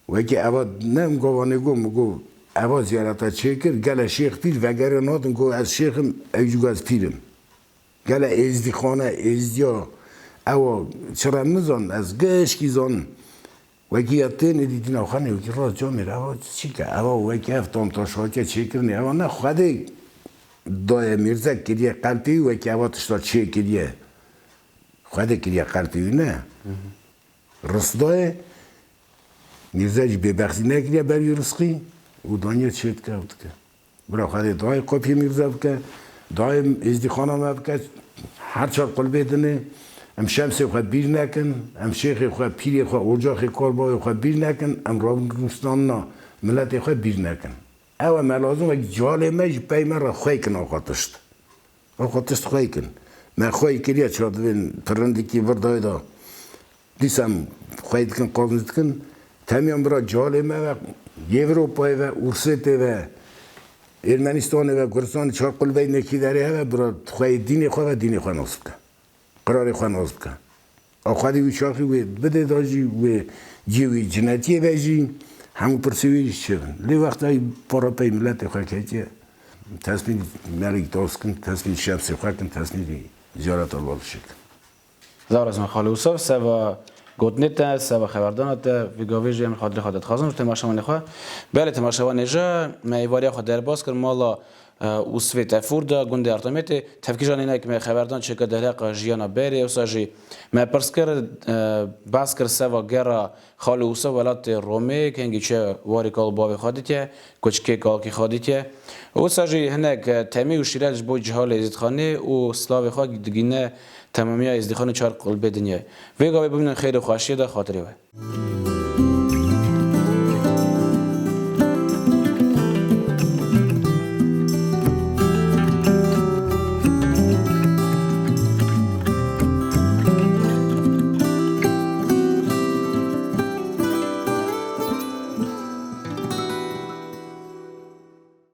Wekî eva ne min govanê got, min got, eva ziyareta çêkir, gele Şêx Pîr vegere nadin, got, ez şêxim, ew jî got, ez pîr im. Gele êzdîxane, êzdiya, ewa çi re min zan, ez gişkî zanim. Wekî ya tên êdî dîna xwe ne, wekî rast camêr, eva çi ke, eva wekî ev tam taşwake çêkirinê, eva ne Xwedê daye Mîrze kiriye, qelpê wî wekî eva tişta çêkiriye. Xwedê kiriye qelpî wî ne. Risdayê Mîrze jî bêbextî nekiriye ber wî risqî û daniye çê dike ew dike. Bira Xwedê dayê qopiyê Mîrze bike, dayê êzdîxana me bike, her çar qulbê dinê, em şemsê xwe bîr nekin, em şêxê xwe, pîrê xwe, ocaxê karbavê xwe bîr nekin, em rabûn rûstanina miletê xwe bîr nekin. Ew e me lazim, wek cihalê me ji pey me re xwey kin axa tişt. Axa tişt xwey kin. Me xwey kiriye çar divên pirindikî vir dayê da. Dîsa em xwey dikin, qazî dikin. Temiyan bira cihalê me ve, yê Ewropayê ve, Ûrsêtê ve, Ermenistanê ve, Kurdistanê çar qulbeyê nekî derê heve, bira xwey dînê xwe ve, dînê xwe nas bike. Qirarê xwe nas bike. A Xwedê wî çaxî wê bidê da jî, wê cî wî cinetiyê ve jî, hemû pirsê wî jî çêbin. Lê wexta para pey miletê xwe ketiye, tesmîlî melek das kin, tesmîlî şemsê xwe kin, tesmîlî ziyareta Lal Şêk. Zaf razî me Xalê Ûsev, seva gotinê te, seva xeberdana te, vî gavê jî em xatirê xwe te dixwazin ji temaşevanê xwe. Belê temaşevanê ji me êvariya xwe derbas kir, mala, e, Ûsvê Tefûr de, gundê Artemêtê, tevkî janînek me xeberdan çêkir derheqa jiyana berê, wisa jî me pirs kir, e, behs kir seva gera Xalê Ûsev welatê Romê, kengî çi warê kal bavê xwe ditiye, koçikê kalkî xwe dîtiye. Wisa jî hinek temî û şîret ji bo cihalê Êzdîxanê û silavê xwe digîne temamiya Êzdîxanê çar qulbê dinyayê. Vê gavê bimînin xêr û xweşiyê de xatirê we.